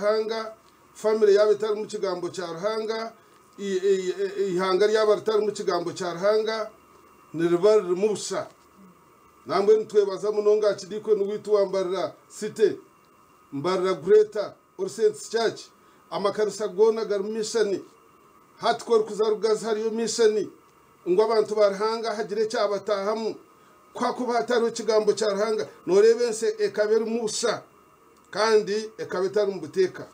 Ruhanga, famire yaaba etarimu kigambo kya Ruhanga, eihanga ryaba ritarimu kigambo kya Ruhanga, niriba ririmu busha. Nambwenu nitwebaza munonga Archidiikoni waitu wa Mbarara City, Mbarara Greater All Saints Church. Amakanisa goona garimu mishani. Hati ku orikuza Rugazi hariyo mishani. Ngu abantu ba Ruhanga hagire ekyabataahamu. Ku hakuba hatariho kigambo kya Ruhanga, nooreeba ensi ekaba erimu busha. kandi ekaba etari mu buteeka.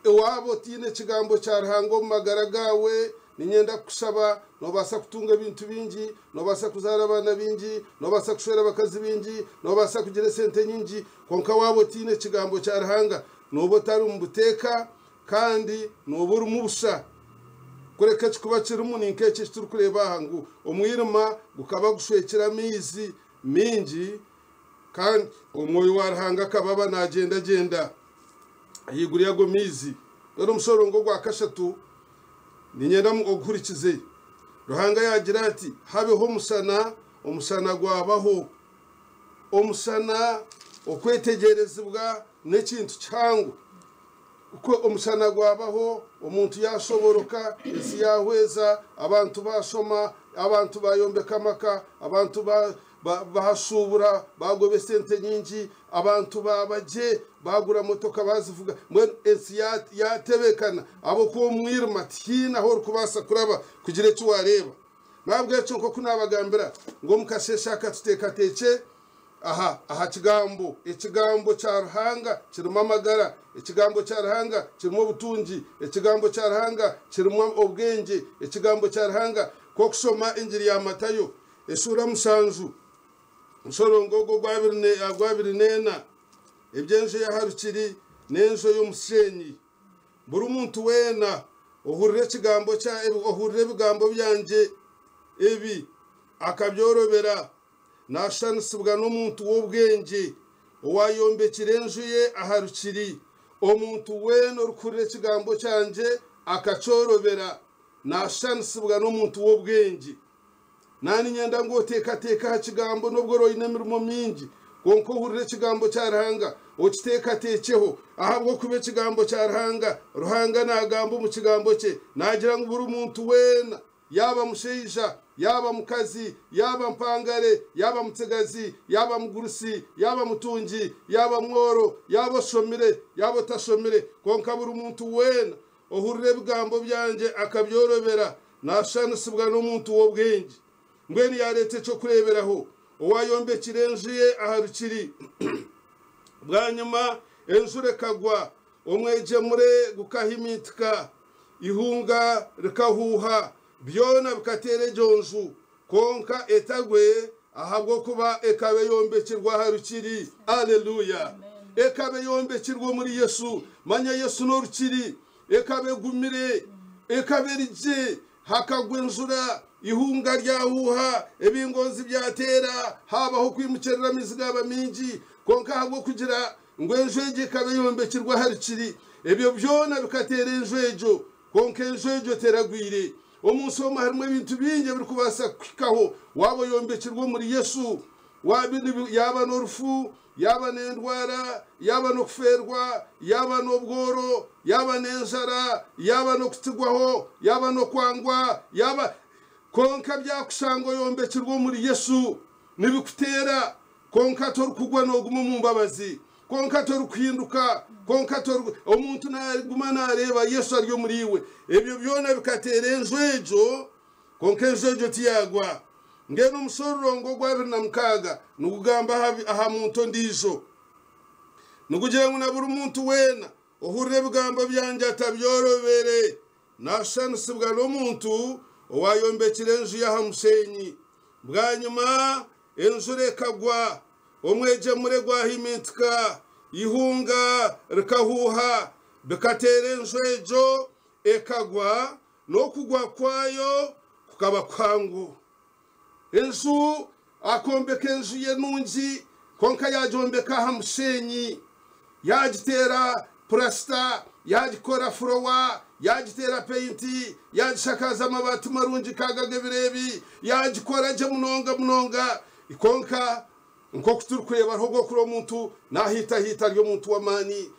Waaba otaine Kigambo kya Ruhanga omu magara gaawe, niinyenda kukushaba, noobaasa kutunga ebintu bingi, noobaasa kuzaara abaana baingi, noobaasa kushwera abakazi baingi, noobaasa kugira esente nyingi, kwonka waaba otaine Kigambo kya Ruhanga, nooba otari mu buteeka kandi nooba orimu busha. Kureka ekikuba kirimu ni nk'eki eki turikureeba aha ngu omwirima gukaba gushwekire amaizi maingi, Kandi Omwoyo wa Ruhanga akaba aba naagyendagyenda ahaiguru y'ago maizi. Mbwenu omushororongo ogwa kashatu niinyenda oguhurikize. Ruhanga yaagira ati, Habeho omushana, omushana gwabaho. Omushana okwetegyerezibwa n'ekintu kihango. Ku omushana gwabaho, omuntu yaashoboroka, ensi yaahweza, abantu baashoma, abantu baayombeka amaka, abantu ba Baashuubura, baagoba esente nyingi, abantu baaba gye, baagura motoka baazivuga, mbwenu ensi yaatebeekana ahabw'okuba omu mwirima tihaine ahu orikubaasa kuraba kugira eki waareeba. N'ahabw'ekyo nk'oku naabagambira ngu omu kasheeshe aka tuteekateekye aha aha Kigambo. Ekigambo kya Ruhanga kirimu amagara, Ekigambo kya Ruhanga kirimu obutungi, Ekigambo kya Ruhanga kirimu obwengye, Ekigambo kya Ruhanga. Nk'okushoma Engiri ya Matayo Eshuura mushanju, omushorongo ogwo ogwabiri n'ena, eby'enju ey'aha rukiri n'enju ey'omusheenyi. Buri muntu weena ohurira ekigambo kya ohurira ebigambo byangye ebi, akabyorobera, naashushanisibwa n'omuntu w'obwengye owaayombekire enju ye aha rukiri. Omuntu weena orikuhurira ekigambo kyangye akakyorobera, naashushanisibwa n'omuntu w'obwengye. Naaniinyenda ngu oteekateeke aha Kigambo n'obu ori oine emirimo mingi, kwonka ohurire Ekigambo kya Ruhanga, okiteekateekyeho, ahabw'okuba Ekigambo kya Ruhanga, Ruhanga naagamba omu Kigambo kye, naagira ngu buri muntu weena, yaaba mushaija, yaaba mukazi, yaaba mpangare, yaaba mutsigazi, yaaba mugurusi, yaaba mutungi, yaaba mworo, yaaba oshomire, yaaba otashomire, kwonka buri muntu weena Ohurira ebigambo byangye akabyorobera, naashushanisibwa n'omuntu w'obwengye. Mbwenu yaareeta eky'okureeberaho, owaayombekire enju ye aha rukiri. Bwanyima enjura ekagwa, omwegyemure gukahimintika, eihunga rikahuuha, byona bikateera egyo nju, kwonka etagwe, ahabw'okuba ekaba eyombekirwe aha rukiri. Aleluya! Ekaba eyombekirwe omuri Yesu. Manya Yesu n'orukiri. Ekaba egumire. Ekaba eri gye. Hakagwa enjura, eihunga ryahuuha, ebingonzi byateera, haabaho okwimukirira amaizi gaaba maingi. Kwonka ahabw'okugira ngu enju egyo ekaba eyombekirwe aha rukiri, ebyo byona bikateera enju egyo. Kwonka enju egyo teragwire. Omu nsi omu harimu ebintu bingi ebirikubaasa kukuhikaho waaba oyombekirwe omuri Yesu. Yaaba n'orufu, yaaba n'endwara, yaaba n'okufeerwa, yaaba n'obworo, yaaba n'enjara, yaaba n'okutsigwaho, yaaba n'okwangwa, yaaba. Kwonka byakushanga oyombekirwe omuri Yesu, nibikuteera, kwonka torikugwa nooguma omu mbabazi. Kwonka torikuhinduka, kwonka tori, omuntu naaguma naareeba Yesu ari omuriiwe. Ebyo byona bikateera enju egyo, kwonka enju egyo tiyaagwa. Mbwenu omushororongo ogw'abiri na mukaaga nigugamba aha, aha muntu ondiijo. Nigugira ngu na buri muntu weena ohurira ebigambo byangye atabyorobere, naashushanisibwa n'omuntu owaayombekire enju ye aha musheenyi. Bwanyima enjura ekagwa, Omwegyemure gwahimintika, eihunga rikahuuha, bikateera enju egyo, ekagwa, n'okugwa kwayo kukaba kuhango. Enju akombeka enju ye nungi, kwonka yaagyombeka aha musheenyi, yaagiteera purasita, yaagikora furowa, yaagiteera peyinti, yaagishakaaza amabaati marungi nk'ago ag'ebiro ebi, yaagikora gye munonga munonga. Kwonka nk'oku turikureeba hariho obw'okuri omuntu naahiitahiita ari omuntu w'amaani.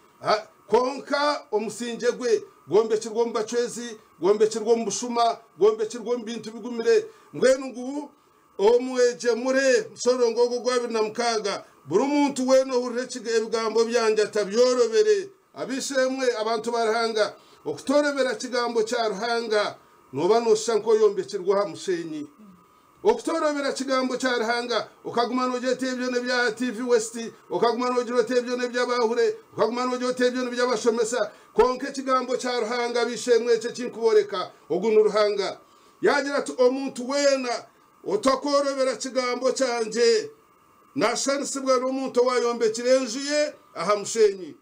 Kwonka omusingye gwe gwombekirwe omu bacwezi, gwombekirwe omu bushuma, gwombekirwe omu bintu bigumire. Mbwenu ngu omwegyemure, mushororongo ogwo ogwa 26, buri muntu weena ohurira ebigambo byangye atabyorobere. Ab'eishe-emwe, abantu ba Ruhanga, okutoorobera kigambo kya Ruhanga, nooba nooshusha nk'oyombekirwe aha musheenyi. Okutoorobera kigambo kya Ruhanga, okaguma noogira oti ebyo n'ebya TV West, okaguma noogira oti ebyo n'eby'abahure, okaguma noogira oti ebyo n'eby'abashomesa, kwonka ekigambo kya Ruhanga, ab'eishe-emwe, ekyo eki nkubooreka, ogu ni Ruhanga. Yaagira ati, Omuntu weena otakworobera kigambo kyangye, naashanisibwa n'omuntu owaayombekire enju ye aha musheenyi.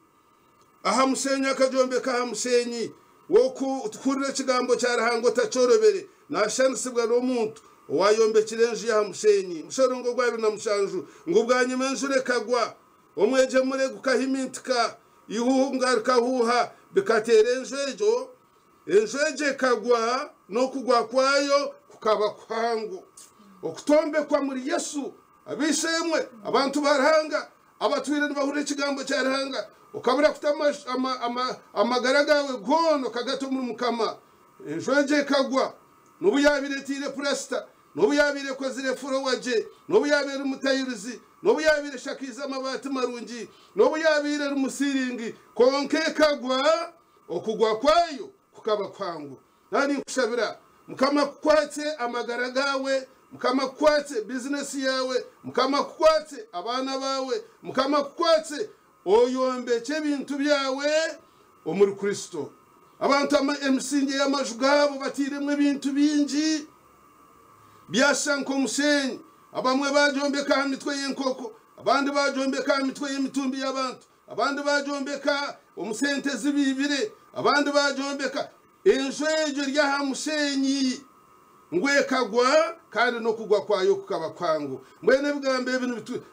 Aha musheenyi akagyombeka aha musheenyi. W'okuhurira ekigambo kya Ruhanga otakyorobere, naashushanisibwa n'omuntu owaayombekire enju ye aha musheenyi. Omushorongo ogwa 27 ngu bwanyima enjura ekagwa, omwegyemure gukahimintika, eihunga rikahuuha, bikateera enju egyo. Enju egyo ekagwa, n'okugwa kwayo kukaba kuhango. Okutombekwa muri Yesu Ab'eishe-emwe, abantu ba Ruhanga abatwire nibahurira ekigambo kya Ruhanga, okabura kuta amagara gaawe goona okagata omuri Mukama. Enju egyo ekagwa, n'obu yaabaire etaire purasita, n'obu yaabaire ekozire furowa gye, n'obu yaabaire erimu tayirizi, n'obu yaabaire eshakaize amabaati marungi, n'obu yaabaire erimu siiringi, kwonka ekagwa, okugwa kwayo kukaba kuhango. Naaba ninkushabira, Mukama akukwatse amagara gaawe, Mukama akukwatse bizinesi yaawe, Mukama akukwatse abaana baawe, Mukama akukwatse oyombekye ebintu byawe omuri Kristo. Abantu emisingye y'amaju gaabo batairemu ebintu bingi byashusha nk'omusheenyi. Abamwe baagyombeka aha mitwe y'enkoko, abandi baagyombeka aha mitwe y'emitumbi y'abantu, Abandi baagyombeka omu sente ezi baibire, abandi baagyombeka. Enju egyo eri aha musheenyi ngu ekagwa kandi n'okugwa kwayo kukaba kuhango. Mbwenu ebigambo ebi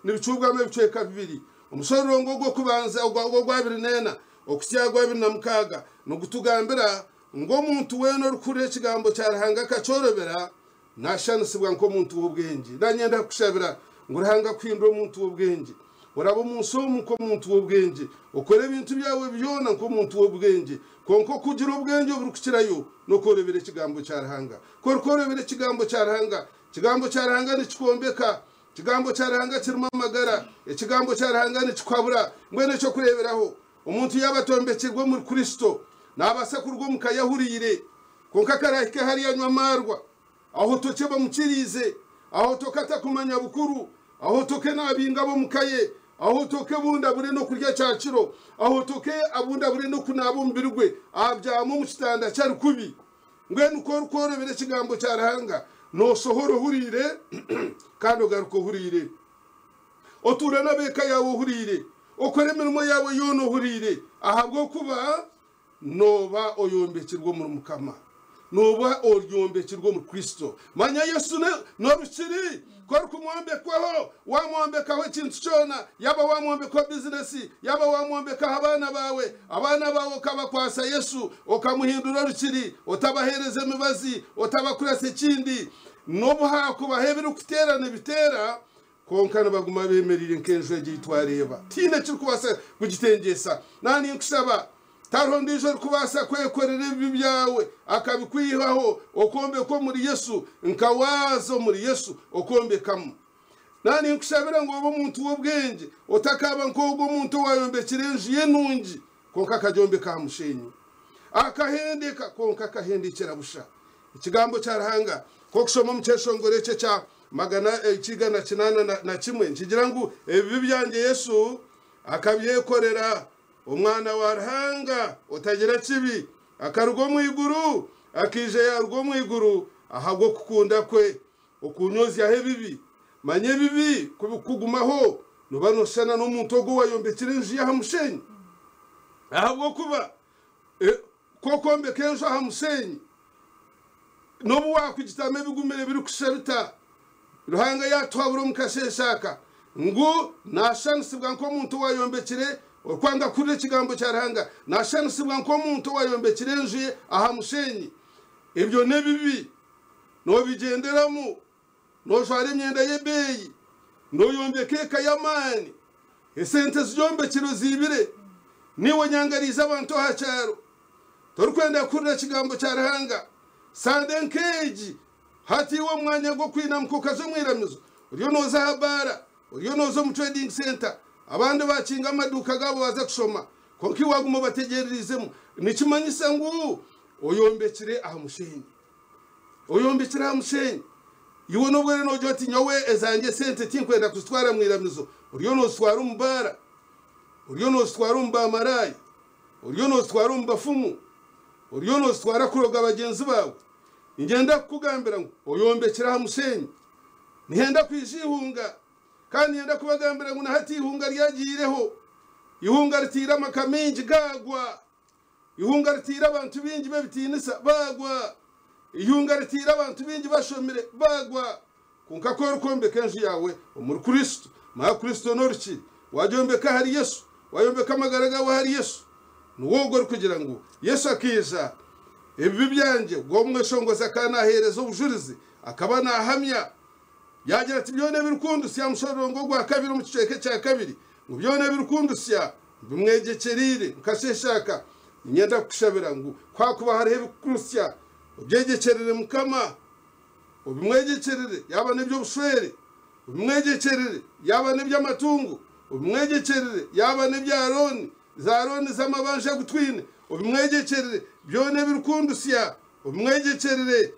nibicuubwamu ebicweka bibiri. Omushororongo ogw'okubanza ogw'ogwabiri n'ena okuhitsya aha gwabiri na mukaaga nigutugambira ngu omuntu weena orikuhurira ekigambo kya Ruhanga akakyorobera Naashushanisibwa nk'omuntu w'obwengye. Naanye ndakushabira ngu Ruhanga akuhindure omuntu w'obwengye. Orabe omu nsi omu nk'omuntu w'obwengye. Okore ebintu byawe byona nk'omuntu w'obwengye. Kwonka okugira obwengye oburikukirayo n'okworobera Ekigambo kya Ruhanga. Ku orikworobera Ekigambo kya Ruhanga, Ekigambo kya Ruhanga nikikwombeka. Ekigambo kya Ruhanga kirimu amagara. Ekigambo kya Ruhanga nikikuhabura. Mbwenu eky'okureeberaho, omuntu yaaba atombekirwe omuri Kristo, naabaasa kuruga omu ka ye ahuriire. Kwonka akarahika hariya anywa amaarwa, ahotokye bamukiriize, ahotoke atakumanya bukuru, ahotoke naabinga ab'omu ka ye, ahotoke obundi abure n'okurya kyakiro, ahotoke obundi abure n'okunaaba omubiri gwe, abyame omu kitanda kye ari kubi. Mbwenu ku orikworobera Ekigambo kya Ruhanga, nooshohora ohuriire kandi ogaruka ohuriire. Otuura n'ab'eka yaawe ohuriire, okora emirimo yaawe yoona ohuriire, ahabw'okuba Nooba oyombekirwe omuri Mukama. Nooba oryombekirwe omuri Kristo. Manya Yesu n'orukiri. Ku orikumwombekwaho, waamwombekaho ekintu kyona, yaaba waamwombekaho bizinesi, yaaba waamwombekaho abaana baawe, abaana baawe okabakwatsa Yesu, okamuhindura orukiri, otabaheereza emibazi, otabakurasa ekindi, n'obu haakubaho ebirikuteera nibiteera, Kwonka nibaguma beemereire nk'enju egyo ei twareeba. Tihaine ekirikubaasa kugitengyetsa. Naaba ninkushaba, tihariho ondiijo orikubaasa kwekorera ebibi byawe akabikwihaho, okwombekwa omuri Yesu, nka waaza omuri Yesu okwombekamu. Naaba ninkushabira ngu obe omuntu w'obwengye, otakaaba nk'ogwo omuntu owaayombekire enju ye nungi, kwonka akagyombeka aha musheenyi. Akahendeka, kwonka akahendekyera busha. Ekigambo kya Ruhanga, nk'okushoma omu kyeshongoro ekyo ekya 181, nikigira ngu ebibi byangye Yesu akabyekorera. Omwana wa Ruhanga otagira kibi akaruga omu iguru, akaija yaaruga omu iguru ahabw'okukunda kwe okunyozyaho ebibi. Manya ebibi ku bikugumaho, nooba nooshushana n'omuntu ogwo owaayombekire enju ye aha musheenyi. Ahabw'okuba Ku okwombeka enju aha musheenyi, n'obu waakugitamu ebigumire birikushusha bita, Ruhanga yaatuhabura omu kasheeshe aka ngu naashushanisibwa nk'omuntu owaayombekire, orikwanga kuhurira ekigambo kya Ruhanga, naashushanisibwa nk'omuntu owaayombekire enju ye aha musheenyi. Ebyo n'ebibi. Noobigyenderamu, noojwara emyenda y'ebeeyi, nooyombeka eka y'amaani, esente ziryombekire oziibire. Niiwe onyangariize abantu aha kyaro. Torikwenda kuhurira Kigambo kya Ruhanga. Sande nk'egi, hati iwe omu mwanya gw'okwinamuka okaza omu iramizo, oriyo nooza aha baara, oriyo nooza omu trading centre, abandi baakinga amaduuka gaabo baaza kushoma, kwonka iwe waaguma obategyerereizemu. Nikimanyisa ngu oyombekire aha musheenyi. Oyombekire aha musheenyi. Iwe n'obu oriyo noogira oti, Nyowe ezangye esente tinkwenda kuzitwara mu iramizo, oriyo noozitwara omu baara, oriyo noozitwara omu baamaraaya, oriyo noozitwara omu bafumu, oriyo noozitwara kuroga bagyenzi baawe. Niinyenda kukugambira ngu oyombekire aha musheenyi. Nihenda kwija eihunga. Kandi niinyenda kubagambira ngu na hati eihunga ryagiireho. Eihunga ritaire amaka maingi gaagwa. Eihunga ritaire abantu baingi b'ebitiinisa baagwa. Eihunga ritaire abantu baingi bashomire baagwa. Kwonka ku orikwombeka enju yaawe omuri Kristo, manya Kristo n'orukiri, waagyombeka ahari Yesu, waayombeka amagara gaawe ahari Yesu, niwe ogwo orikugira ngu, Yesu akaija, ebibi byangye, ogwo omweshongozi akaba naaheereza obujurizi, akaba naahamya, yaagira ati, Byona ebirikundusya, mushororongo ogwa kabiri omu kicweka ekya kabiri, ngu byona ebirikundusya mbimwegyekyeriire, nkasheeshaaka. Niinyenda kukushabira ngu ku hakuba hariho ebikukurusya, obyegyekyerere Mukama. Obimwegyekyerere yaaba n'eby'obushwere, obimwegyekyerere yaaba n'eby'amatungo, obimwegyekyerere yaaba n'ebya looni, za looni z'amabanja agu twine, obimwegyekyerere, byona ebirikundusya obimwegyekyerere.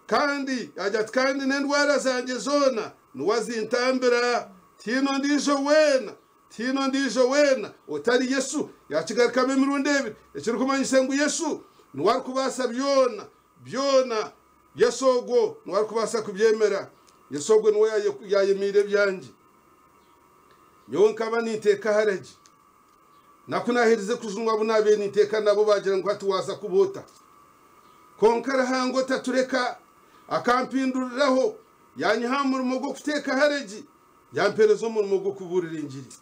Kandi yaagira ati, Kandi n'endwara zangye zoona niwe azintambira, tihaine ondiijo weena, tihaine ondiijo weena otari Yesu. Yaakigarukamu emirundi ebiri, ekirikumanyisa ngu Yesu niwe arikubaasa byona. Byona, Yesu ogwo niwe arikubaasa kubyemera. Yesu ogwo niwe yaayemeire ebyangye. Nyowe nkaba ninteeka haragi. Na ku naaherize kujunwa abu naabaire ninteeka nabo baagira ngu hati waaza kuba ota? Kwonka Ruhanga otatureka akampinduriraho yaanyiha aha murimo gw'okuteeka haregi yampeereza omurimo gw'okubuurira engiri.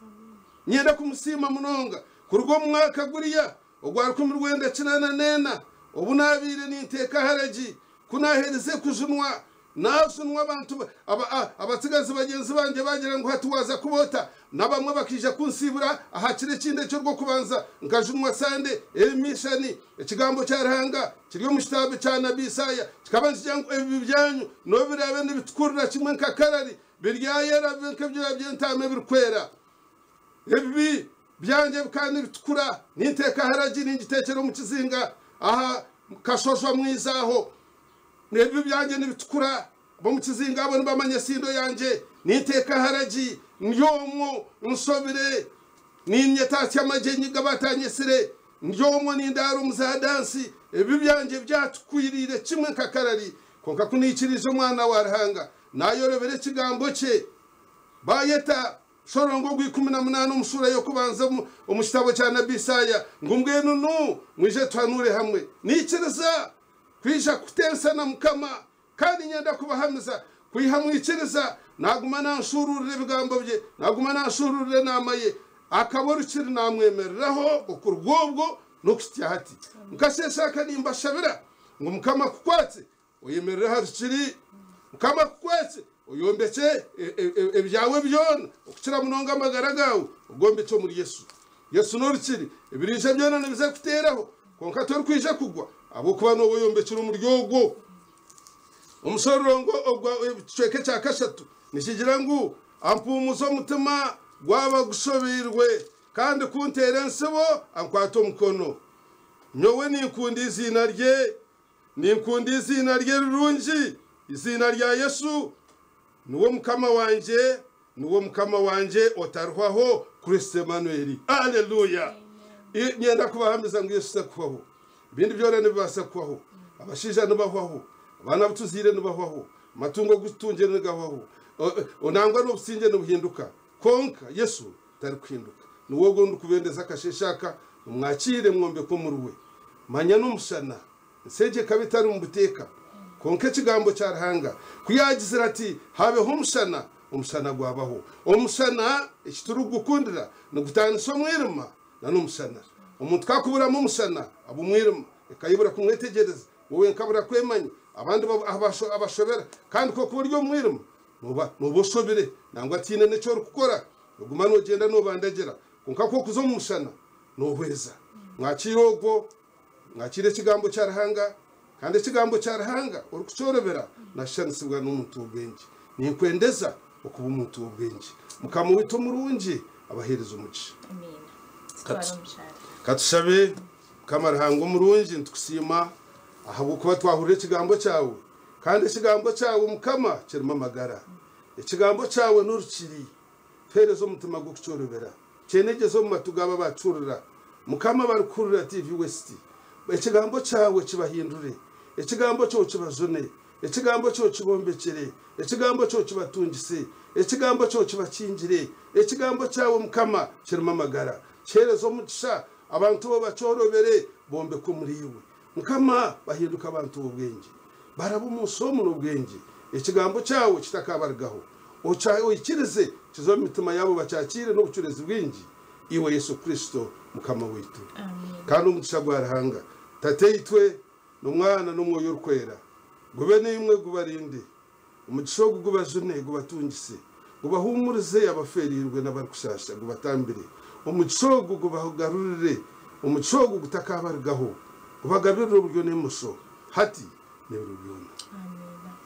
Niinyenda kumusiima munonga kuruga omu mwaka guriya Ogwa 1984, obu naabaire ninteeka haragi, ku naaherize kujunwa, naajunwa abantu abatsigazi bagyenzi bangye baagira ngu hati waaza kuba ota? N'abamwe bakaija kunsiibura aha kiro ekindi eky'Orwokubanza. Nkajunwa Sande eri mishani. Ekigambo kya Ruhanga kiri omu kitabo kya nabi Isaaya kikaba nikigira ngu ebibi byanyu n'obu biraabe nibitukurira kimwe nka karari, biryayera bibe nk'ebyoya by'entaama ebirikwera. Ebibi byangye bikaba nibitukura, ninteeka haragi ningiteekyera omu kizinga aha kashojwa mwiza aho. Ebibi byangye nibitukura, ab'omu kizinga abo nibamanya esindo yangye. Ninteeka haragi, ndi omwo nshobire, niinyetatsya amagyenyi g'abatanyetsire. Ndi omwo nindaara omu zaadansi, ebibi byangye byatukwiriire kimwe nka karari. Kwonka ku naikiriize Omwana wa Ruhanga, naayorobera ekigambo kye, baayeta Shorongo ogw'ikumi na munaana omu shuura y'okubanza omu kitabo kya nabi Isaaya ngu, Mbwenu nu, mwije tuhanuure hamwe. Naikiriza kwija kutensa na Mukama, kandi niinyenda kubahamiza kwiha mwikiriza, naaguma nanshuuruurira ebigambo bye, naaguma nanshuuruurira enaama ye, akaba orukiri naamwemereraho okuruga obwo n'okuhitsya hati. Nkasheeshe aka nimbashabira ngu Mukama akukwatse Oyemerere aha rukiri, Mukama akukwatse, oyombekye ebyawe byona, okukira munonga amagara gaawe, ogombekye omuri Yesu. Yesu n'orukiri, ebiriija byona nibiza kuteeraho, kwonka torikwija kugwa, ahabw'okuba nooba oyombekire omuri ogwo. Omushororongo ogwa ekicweka ekya kashatu nikigira ngu, Ampuumuza omutima gwaba gushobeirwe, kandi ku nteera entsibo, ankwata omukono. Nyowe ninkunda eiziina rye. Ninkunda eiziina rye rirungi, eiziina rya Yesu. Niwe Mukama wangye, niwe Mukama wangye otarihwaho, Kristo Emanueli. Aleluya! Niinyenda kubahamiza ngu Yesu tarikuhwaho. Ebindi byona nibibaasa kuhwaho. Abashaija nibahwaho, abaana abu tuzaire nibahwaho, amatungo agu tutungire nigahwaho, nangwa n'obusingye nibuhinduka. Kwonka Yesu tarikuhinduka. Niwe ogwo ndikubendeza akasheeshe aka, mumwakiire mwombekwe omuriwe. Manya n'omushana. Ensi egyo ekaba etari mu buteeka. Kwonka Ekigambo kya Ruhanga ku yaagizire ati, Habeho omushana, omushana gwabaho. Omushana eki turikugukundira nigutaanisa omwirima n'omushana. Omuntu ku akuburamu omushana, aba omwirima. Eka ye ebura kumwetegyereza, we wenka abura kwemanya, abandi abashobera. Kandi ku okuba ori omu mwirima, nooba nooba oshobire, nangwa tihaine n'eki orikukora, nooguma noogyenda noobandagira. Kwonka ku okuza omu mushana, Noohweza. Mwakiire ogwo, mwakiire ekigambo kya Ruhanga, kandi ekigambo kya Ruhanga orikukyorobera naashushanisibwa n'omuntu w'obwengye. Ninkwendeza okuba omuntu w'obwengye. Mukama waitu omurungi abaheereze omugisha. Amiina. Tutware omukyara. Katushabe. Mukama Ruhanga omurungi, nitukusiima ahabw'okuba twahurira ekigambo kyawe, kandi ekigambo kyawe Mukama kirimu amagara. Ekigambo kyawe n'orukiri. Tuheereze omutima gw'okukyorobera. Kyenegyeze omu matu g'abo abakihurira, Mukama, abarikuhurira TV West. Ekigambo kyawe kibahindure. Ekigambo kyawe kibajune. Ekigambo kyawe kibombekyere. Ekigambo kyawe kibatungise. Ekigambo kyawe kibakingire. Ekigambo kyawe, Mukama, kirimu amagara. Kiheereze omugisha, abantu bo bakyorobere, bombekwe omuriiwe. Mukama, bahinduke abantu b'obwengye. Barabe omu nsi omu n'obwengye. Ekigambo kyawe kitakabarugaho. Oikirize kize omu mitima yaabo bakyakiire n'obucureezi bwingi, Iwe Yesu Kristo Mukama waitu. Kandi omugisha gwa Ruhanga Tataitwe, n'Omwana, n'Omwoyo Orikwera gube naimwe, gubarinde. Omugisha ogu gubajune, gubatungise, gubahuumurize abafeereirwe n'abarikushaasha, gubatambire. Omugisha ogu gubagarurire, omugisha ogu gutakaabarugaho, gubagabirire oburyo n'emosho, hati n'ebiro byona. Amiina.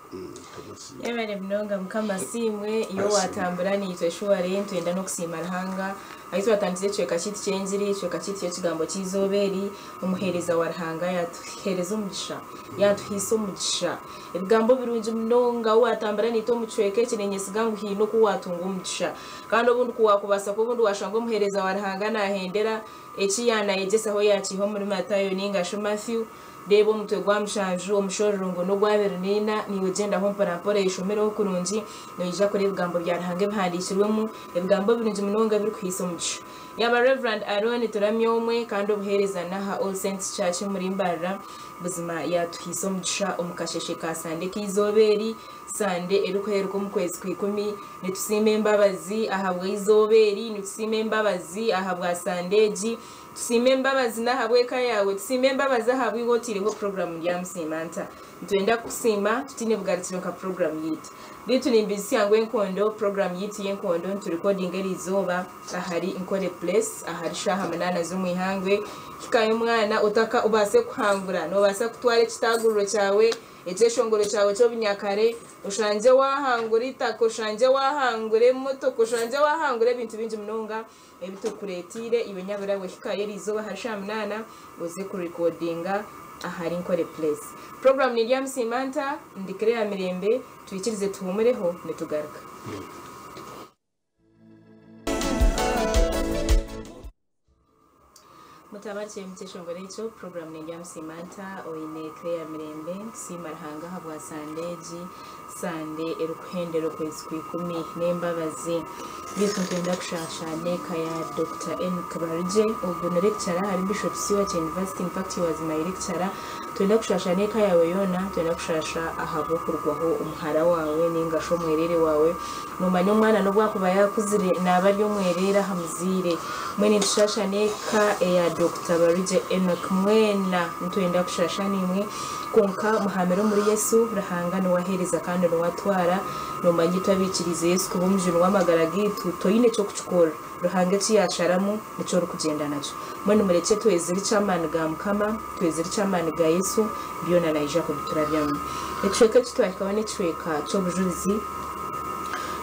Mukama asiimwe. Yebare munonga Mukama asiimwe iwe owatambura naitwe shuware nitwenda n'okusiima Ruhanga ahu twatandikire ekicweka kyaitu ky'engiri ekicweka kyaitu ky'ekigambo ky'eizooba eri omuheereza wa Ruhanga yatuheereza omugisha yatuhaisa omugisha ebigambo birungi munonga ou watambura naitwe omu kicweka eki ninyesiga ngu haine oku watunga omugisha kandi obundi ku wakubaasa kuba obundi washanga omuheereza wa Ruhanga nahendera eki yanayegyesaho yakiiha omuri Matayo ninga shi Matthew Reeba omutwe gwa mushanju, omushororongo n'ogwabiri n'eina, naiwe gyendaho mporampora oyeshomereho kurungi, noija kureeba ebigambo bya Ruhanga ebihandiikirwemu, ebigambo birungi munonga ebirikuhaisa omugisha. Yaaba Rev. Aaron Turamya omwe kandi obuheereza n'aha All Saints Church omuri Mbarara, buzima yaatuhaisa omugisha omu kasheeshe ka Sande k'eizooba eri, Sande erikuheeruka omu kwezi kw'ikumi. Nitusiima embabazi ahabw'eizooba eri, nitusiima embabazi ahabwa Sande egi. Tusiime embabazi n'ahabw'eka yaawe. Tusiime embabazi ahabw'iwe otaireho puroguramu Ndyamusiima Nta. Nitwenda kukusiima tutaine bugarukiro nka puroguramu yaitu. Beitu nimbijusya ngu enkondo, puroguramu yaitu y'enkondo niturikodinga eriizooba ahari Nkore Place ahari shaaha munaana z'omu ihangwe. Hikayo mwana otaka obaase kuhangura. Noobaasa kutwara ekitaaguriro kyawe, ekyeshongoro kyawe ky'obunyakare, oshangye waahangura eitaka, oshangye waahangura emotoka, oshangye waahangura ebintu bingi munonga. Ebi tukureeteire iwe nyabura we hikayo eriizooba ahari shaaha munaana oze kurikodinga ahari Nkore Place. Puroguraamu ni Ndyamusiima Nta, ndi Claire Mirembe, twikirize tuhuumureho nitugaruka. Mutabarikire mukyeshongoro ekyo, puroguraamu ni Ndyamusiima Nta, oine Claire Mirembe, nitusiima Ruhanga ahabwa Sande egi. Sande erikuhendera okwezi kw'ikumi n'embabazi. Beitu nitwenda kushaasha n'eka ya Dokita Enock Barigye, ogwo ni lecturer ahari Bishop Stuart University, in fact he was my lecturer. Nitwenda kushaasha n'eka yaawe yoona, nitwenda kushaasha ahabw'okurugwaho omuhara waawe ninga shi omwereere waawe. Noomanya omwana n'obu akuba yaakuzire naaba ari omwereere aha muzaire. Mbwenu nitushaasha n'eka eya Dokita Barigye Enock mwena nitwenda kushaasha naimwe. Kwonka muhamire omuri Yesu, Ruhanga niwe aheereza kandi niwe atwara. Noomanya itwe abaikiriize Yesu kuba omujuni w'amagara gaitu, toine ky'okukikora. Ruhanga eki yaasharamu nikyo orikugyenda nakyo. Mbwenu murekye twezirikye amaani ga Mukama, twezirikye amaani ga Yesu, byona naija kubiturabyamu. Ekicweka eki twahikaho n'ekicweka ky'obujurizi.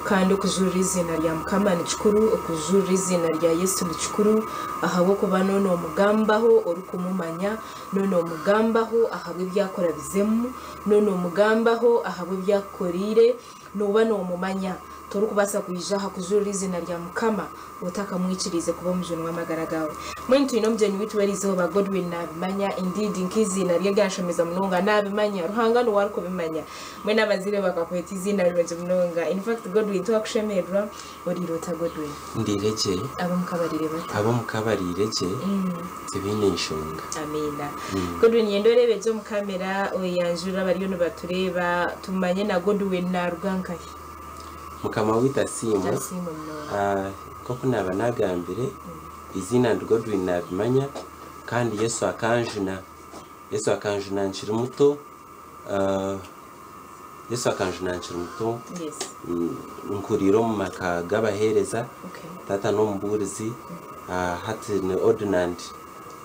Kandi okujurira eiziina rya Mukama ni kikuru, okujurira eiziina rya Yesu ni kikuru, ahabw'okuba n'onomugambaho orikumumanya, N'onomugambaho ahabw'ebi akurabizemu, n'onomugambaho ahabw'ebi akukoreire, nooba noomumanya. Torikubaasa kwija aha kujurira eiziina rya Mukama otakamwikiriize kuba omujuni w'amagara gaawe. Mbwenu twine omugyenyi waitu w'erizooba, Godwin naabimanya, indeed nk'eiziina rye ryanshemeza munonga, naabimanya, Ruhanga niwe arikubimanya. Mbwenu abazaire bakakweta eiziina rirungi munonga. In fact Godwin twakushemererwa, Oriire ota Godwin? Ndiire gye. Ab'omuka bariire bata? Ab'omuka bariire gye, tibaine nshonga. Amiina. Godwin yenda oreebe gye omu kamera oyeyanjurire abariyo nibatureeba tumanye na Godwin naruga nkahi? Mukama waitu asiimwe. Asiimwe munonga. Nk'oku naaba naagambire, eiziina ndi Godwin naabimanya kandi Yesu akanjuna. Yesu akanjuna nkiri muto. Yesu akanjuna nkiri muto, nkuriire omu maka g'abaheereza, taata n'omubuurizi, Hati ni ordinand,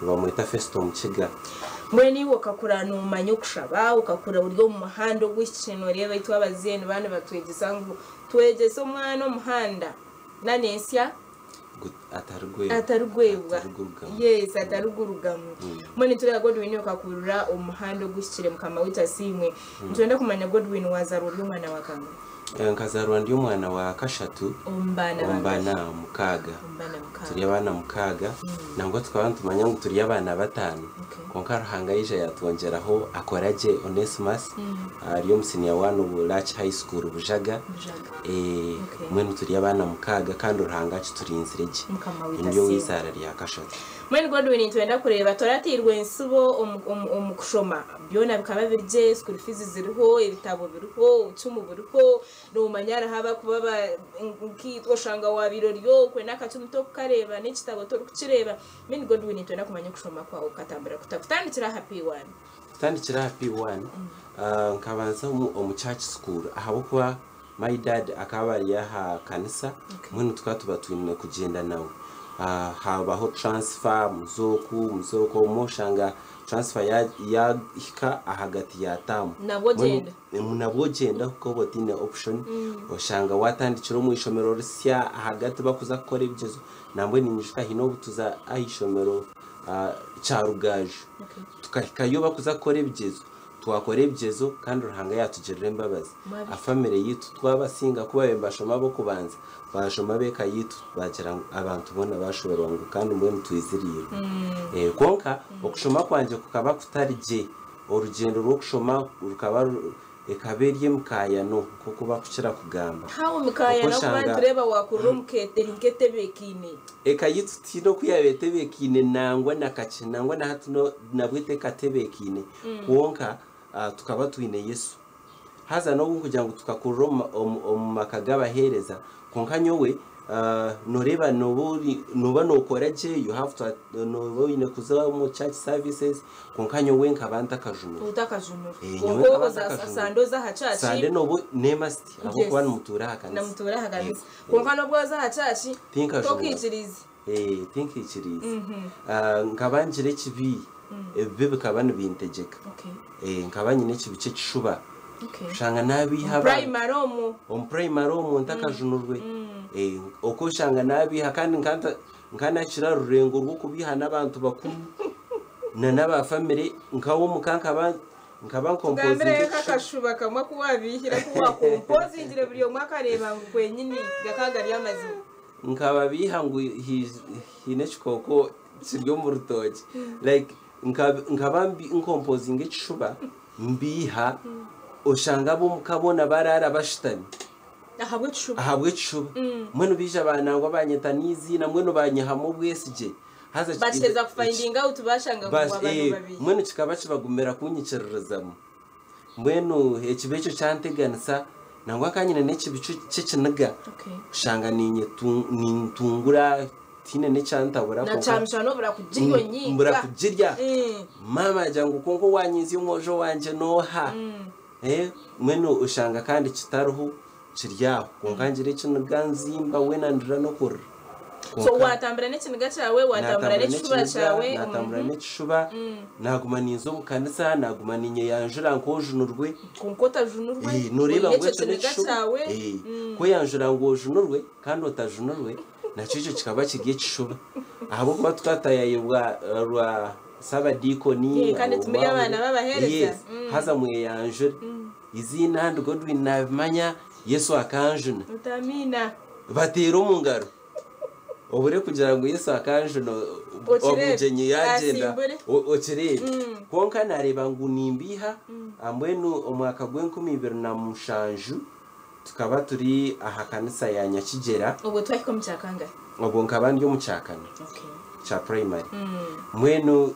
nibamweta Festo Mukiga. Mbwenu iwe okakura noomanya okushaba, okakura ori omu muhanda oguhikire nooreeba itwe abazaire nibaba nibatwegyesa ngu twegyese omwana omuhanda na n'ensya atarigwebwa. Yes, atarigurugamu. Mbwenu nitureeba Godwin okakurira omu muhanda oguhikire Mukama waitu asiimwe. Nitwenda kumanya Godwin waazaarwa ori omwana wa kangahi? Nkazaarwa ndi omwana wa kashatu Omu baana omu bangahi? baana mukaaga. Omu baana mukaaga. Turi abaana mukaaga, nangwa tukaba nitumanya ngu turi abaana bataano, kwonka Ruhanga yaija yatwongyeraho Akoragye Onesimus, ari omu senior one obu Larch High School Bujaga. Bujaga. Mbwenu turi abaana mukaaga kandi Ruhanga akiturinzire gye. Mukama waitu Ndi asiimwe. ow'izaara rya kashatu. Mbwenu Godwin nitwenda kureeba toratairwe entsibo omu kushoma. Byona bikaba biri gye, school fees ziriho, ebitabo biriho, obucumu buriho, noomanya hariho abarikuba ba nkaitwe oshanga waabaire ori okwe n'akacumu torikukareeba n'ekitabo torikukireeba. Mbwenu Godwin nitwenda kumanya okushoma kwawe kukatambura kuta kutandikira aha P1? Kutandikira aha P1, nkabanza omu church school ahabw'okuba my dad akaba ari aha kanisa mbwenu tukaba tuba twine kugyenda nawe. Habaho transfer muze oku muze oku obumwe oshanga transfer yahika ahagati ya term. Nabwo ogyenda? Nabwo ogyenda ahabw'okuba oba otaine option. Oshanga watandikira omu ishomero risya ahagati bakuza kukora ebigyezo. Nambwenu ninyijuka haine obu tuza aha ishomero Kyarugaju tukahikayo bakuza kukora ebigyezo. Twakora ebigyezo kandi Ruhanga yaatugirira embabazi. Famire yaitu twabasinga ku baabaire nibashoma ab'okubanza, baashoma ab'eka yaitu baagira ngu abantu boona baashoberwa ngu kandi mbwenu twiziriirwe. Kwonka okushoma kwangye kukaba kutari gye. Orugyendo rw'okushoma rukaba ekaba eri emikaayano nk'oku barikukira kugamba. How mikaayano ahakuba nitureeba waakurira omu ka eri nk'etebeekaine. Eka yaitu tihaine oku yaabaire etebeekaine nangwa na kakye, nangwa na hati nabwo tekatebeekaine. Kwonka tukaba twine Yesu. Haza n'obu nkugira ngu tukakurira omu maka g'abaheereza, kwonka nyowe nooreeba nooba nookora gye, you have to nooba oine kuza omu church services, kwonka nyowe nkaba ntakajunurwe. Otakajunurwe. Nyowe Kwonka nkaba oza ntakajunurwe. Sande oza aha church. Sande nooba n'emasiti ahabw'okuba Yes. nimutuura aha kanisa. Nimutuura aha kanisa. Kwonka n'obu oza aha church, Tinkajunurwe. tokaikiriize. Tinkaikiriize. Nkaba ngira ekibi, ebibi bikaba nibintegyeka. Nkaba nyine ekibi ky'ekishuba. Oshanga naabiiha Omu abantu. primary omwo. Omu primary omwo ntakajunurwe. Okwo oshanga naabiiha kandi nka nakira rurengo rw'okubiiha n'abantu bakuru na n'aba famire nk'ab'omuka nkaba nkaba nkompozinga Tugambireyo ekishuba. nk'akashuba kamwe aku waabiihire aku waakompozingire buri omwe akareeba ngu kwenyini gakaba gari amazima. Nkababiiha ngu haine ekikooko kiri omu rutookye. Like nkaba nkompozinga ekishuba mbiiha oshanga ab'omuka boona baraara bashutami. Ahabw'ekishuba. Ahabw'ekishuba. Mbwenu baija nangwa banyeta n'eiziina mbwenu banyihamu obwesigye. Haza Bakiheza kufindinga out bashanga ngu waba nobabiiha. Mbwenu kikaba kibagumira kunyikiririzamu. Mbwenu ekibi ekyo kyanteganisa nangwa nkaba nyine n'ekibi ky'ekiniga. Oshanga nintungura tihaine n'ekyantabura Na kwonka kyamushana obura kugirya onyiiga. Mbura kugirya. Maama agira ngu kwonka owaanyinzya omwojo wangye n'oha? Mbwenu oshanga kandi kitariho kiri aho. Kwonka ngira ekiniga nzimba weena ndira n'okurira. So waatambura n'ekiniga kyawe, waatambura Naatambura n'ekishuba n'ekiniga, kyawe. naatambura n'ekishuba, naaguma ninza omu kanisa, naaguma ninyeyanjura nk'ojunurwe. Kwonka otajunurwe, Nooreeba oine ngu ekyo ekyo kiniga n'ekishuba. kyawe. Kweyanjura ngu ojunurwe kandi otajunurwe, nakyo ekyo kikaba kiri ekishuba. Ahabw'okuba tukatayayibwa rwa saabadiikoni, Eh, kandi timuri abaana b'abaheereza. Yes, haza mweyanjure. Eiziina ndi Godwin Nabimanya, Yesu akanjuna. Oti amiina. Bateera omu ngaro. Obure kugira ngu Yesu akanjuna Okireebe. omugyenyi yaagyenda Asimbure. okireebe. Kwonka naareeba ngu nimbiiha, mbwenu omwaka gw'enkumiibiri na mushanju tukaba turi aha kanisa ya Nyakigyera. Obwo twahika omu kyakangahi? Obwo nkaba ndi omu kyakana kya primary. Mbwenu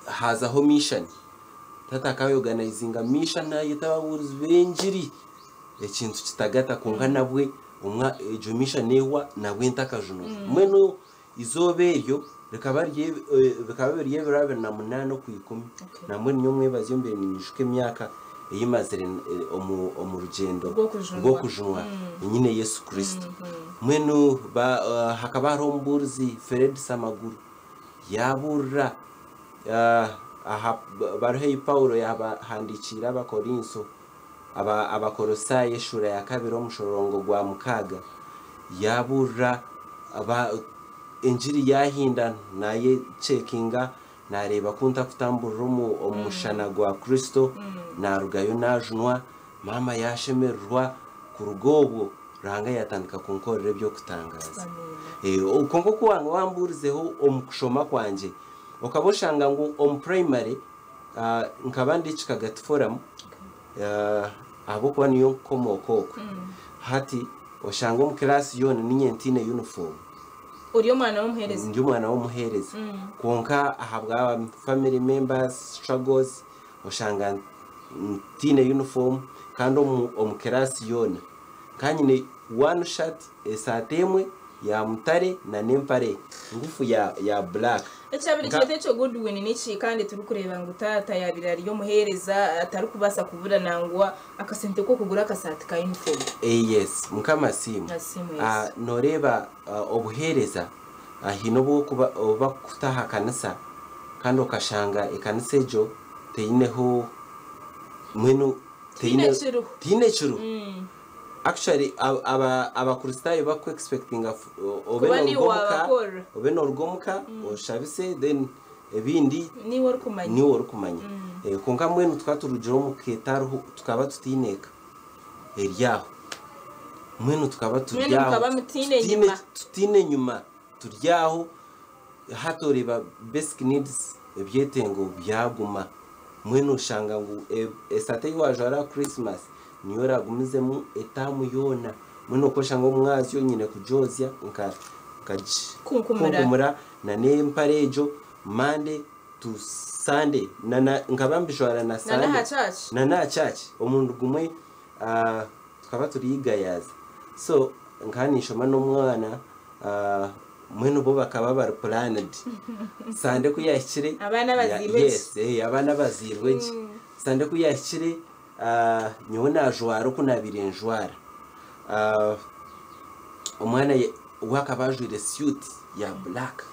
hazaho mission. Tata akaba ayorganizinga mission ayeta ababuurizi b'engiri ekintu kitagata kwonka nabwe egyo mission ehwa nabwe ntakajunurwe. Mbwenu izooba eryo rikaba bikaba biri ebiro 28 Okwikumi. Nambwenu nyowe omwebazyo mbaire ninyijuka emyaka ei mazire omu omu rugyendo Rw'okujunwa. rw'okujunwa nyine Yesu Kristo. Mbwenu ba hakaba hariho omubuurizi Fred Samaguru yaabuurira aha baruha ei Paulo yaahandiikiire Abakorinso aba Abakolosaayi eshuura ya kabiri omushororongo gwa mukaaga yaabuurira aba engiri yaahinda naayechekinga Naareeba ku ntakutamburira omu mushana gwa Kristo, naarugayo naajunwa, maama yaashemererwa. Kuruga obwo, Ruhanga yaatandika kunkorera eby'okutangaaza. Kwonka oku waambuurizeho omu kushoma kwangye, okaba oshanga ngu omu purayimare nkaba ndi Kikagati Forum ahabw'okuba niyo nkomooko okwe. Hati oshanga omu kiraasi yoona niinye ntaine yunifoomu. Ori omwana w'omuheereza? Ndi omwana w'omuheereza kwonka ahabwa family members struggles oshanga ntaine uniform kandi omu class yoona nkaba nyine one shirt esaati emwe ya mutare na n'empare ngufu ya black. Ekyabire Nka. kyeta ekyo Goodwin niki kandi turikureeba ngu taata yaabire ari omuheereza atarikubaasa kubura nangwa akasente k'okugura akasaati ka uniform. Yes Mukama asiimwe. Asiimwe Yesu. Noreeba obuheereza haine obu orikuba obu barikukuta aha kanisa kandi okashanga ekanisa egyo teineho mbwenu Tihaine teine ekiriho. tihaine ekiriho. Actually aba abakristaayo baku expectinga obe Kuba niiwe noruga omuka waabakorera. obe noruga omuka oshabise then ebindi Niiwe orikumanya. niiwe orikumanya. Kwonka mbwenu tukaba turugire omu ka etariho tukaba tutaine eka eri aho. Mbwenu tukaba turi Mbwenu aho mukaba mutaine tutaine enyima. tutaine enyima turi aho hati oreeba basic needs ebyetengo byaguma. Mbwenu oshanga ngu esaati ei waajwara aha Christmas niyo oragumizemu etaamu yoona. Mbwenu okwo oshanga omwazyo nyine kugyozya nka Kunkumura. nkagikunkumura na n'empare egyo Monday to Sunday na na nkaba mbijwara na Na Sunday n'aha church? na n'aha church. Omurundi gumwe tukaba turi Igayaza so nkaba ninshoma n'omwana Mbwenu bo bakaba bari planned. Sande ku yahikire Abaana abazairwe gye. Yes, eh, abaana abazairwe gye. Sande ku yahikire ah, nyowe najwara oku nabaire njwara. Ah, omwana ye- we akaba ajwaire suit ya black.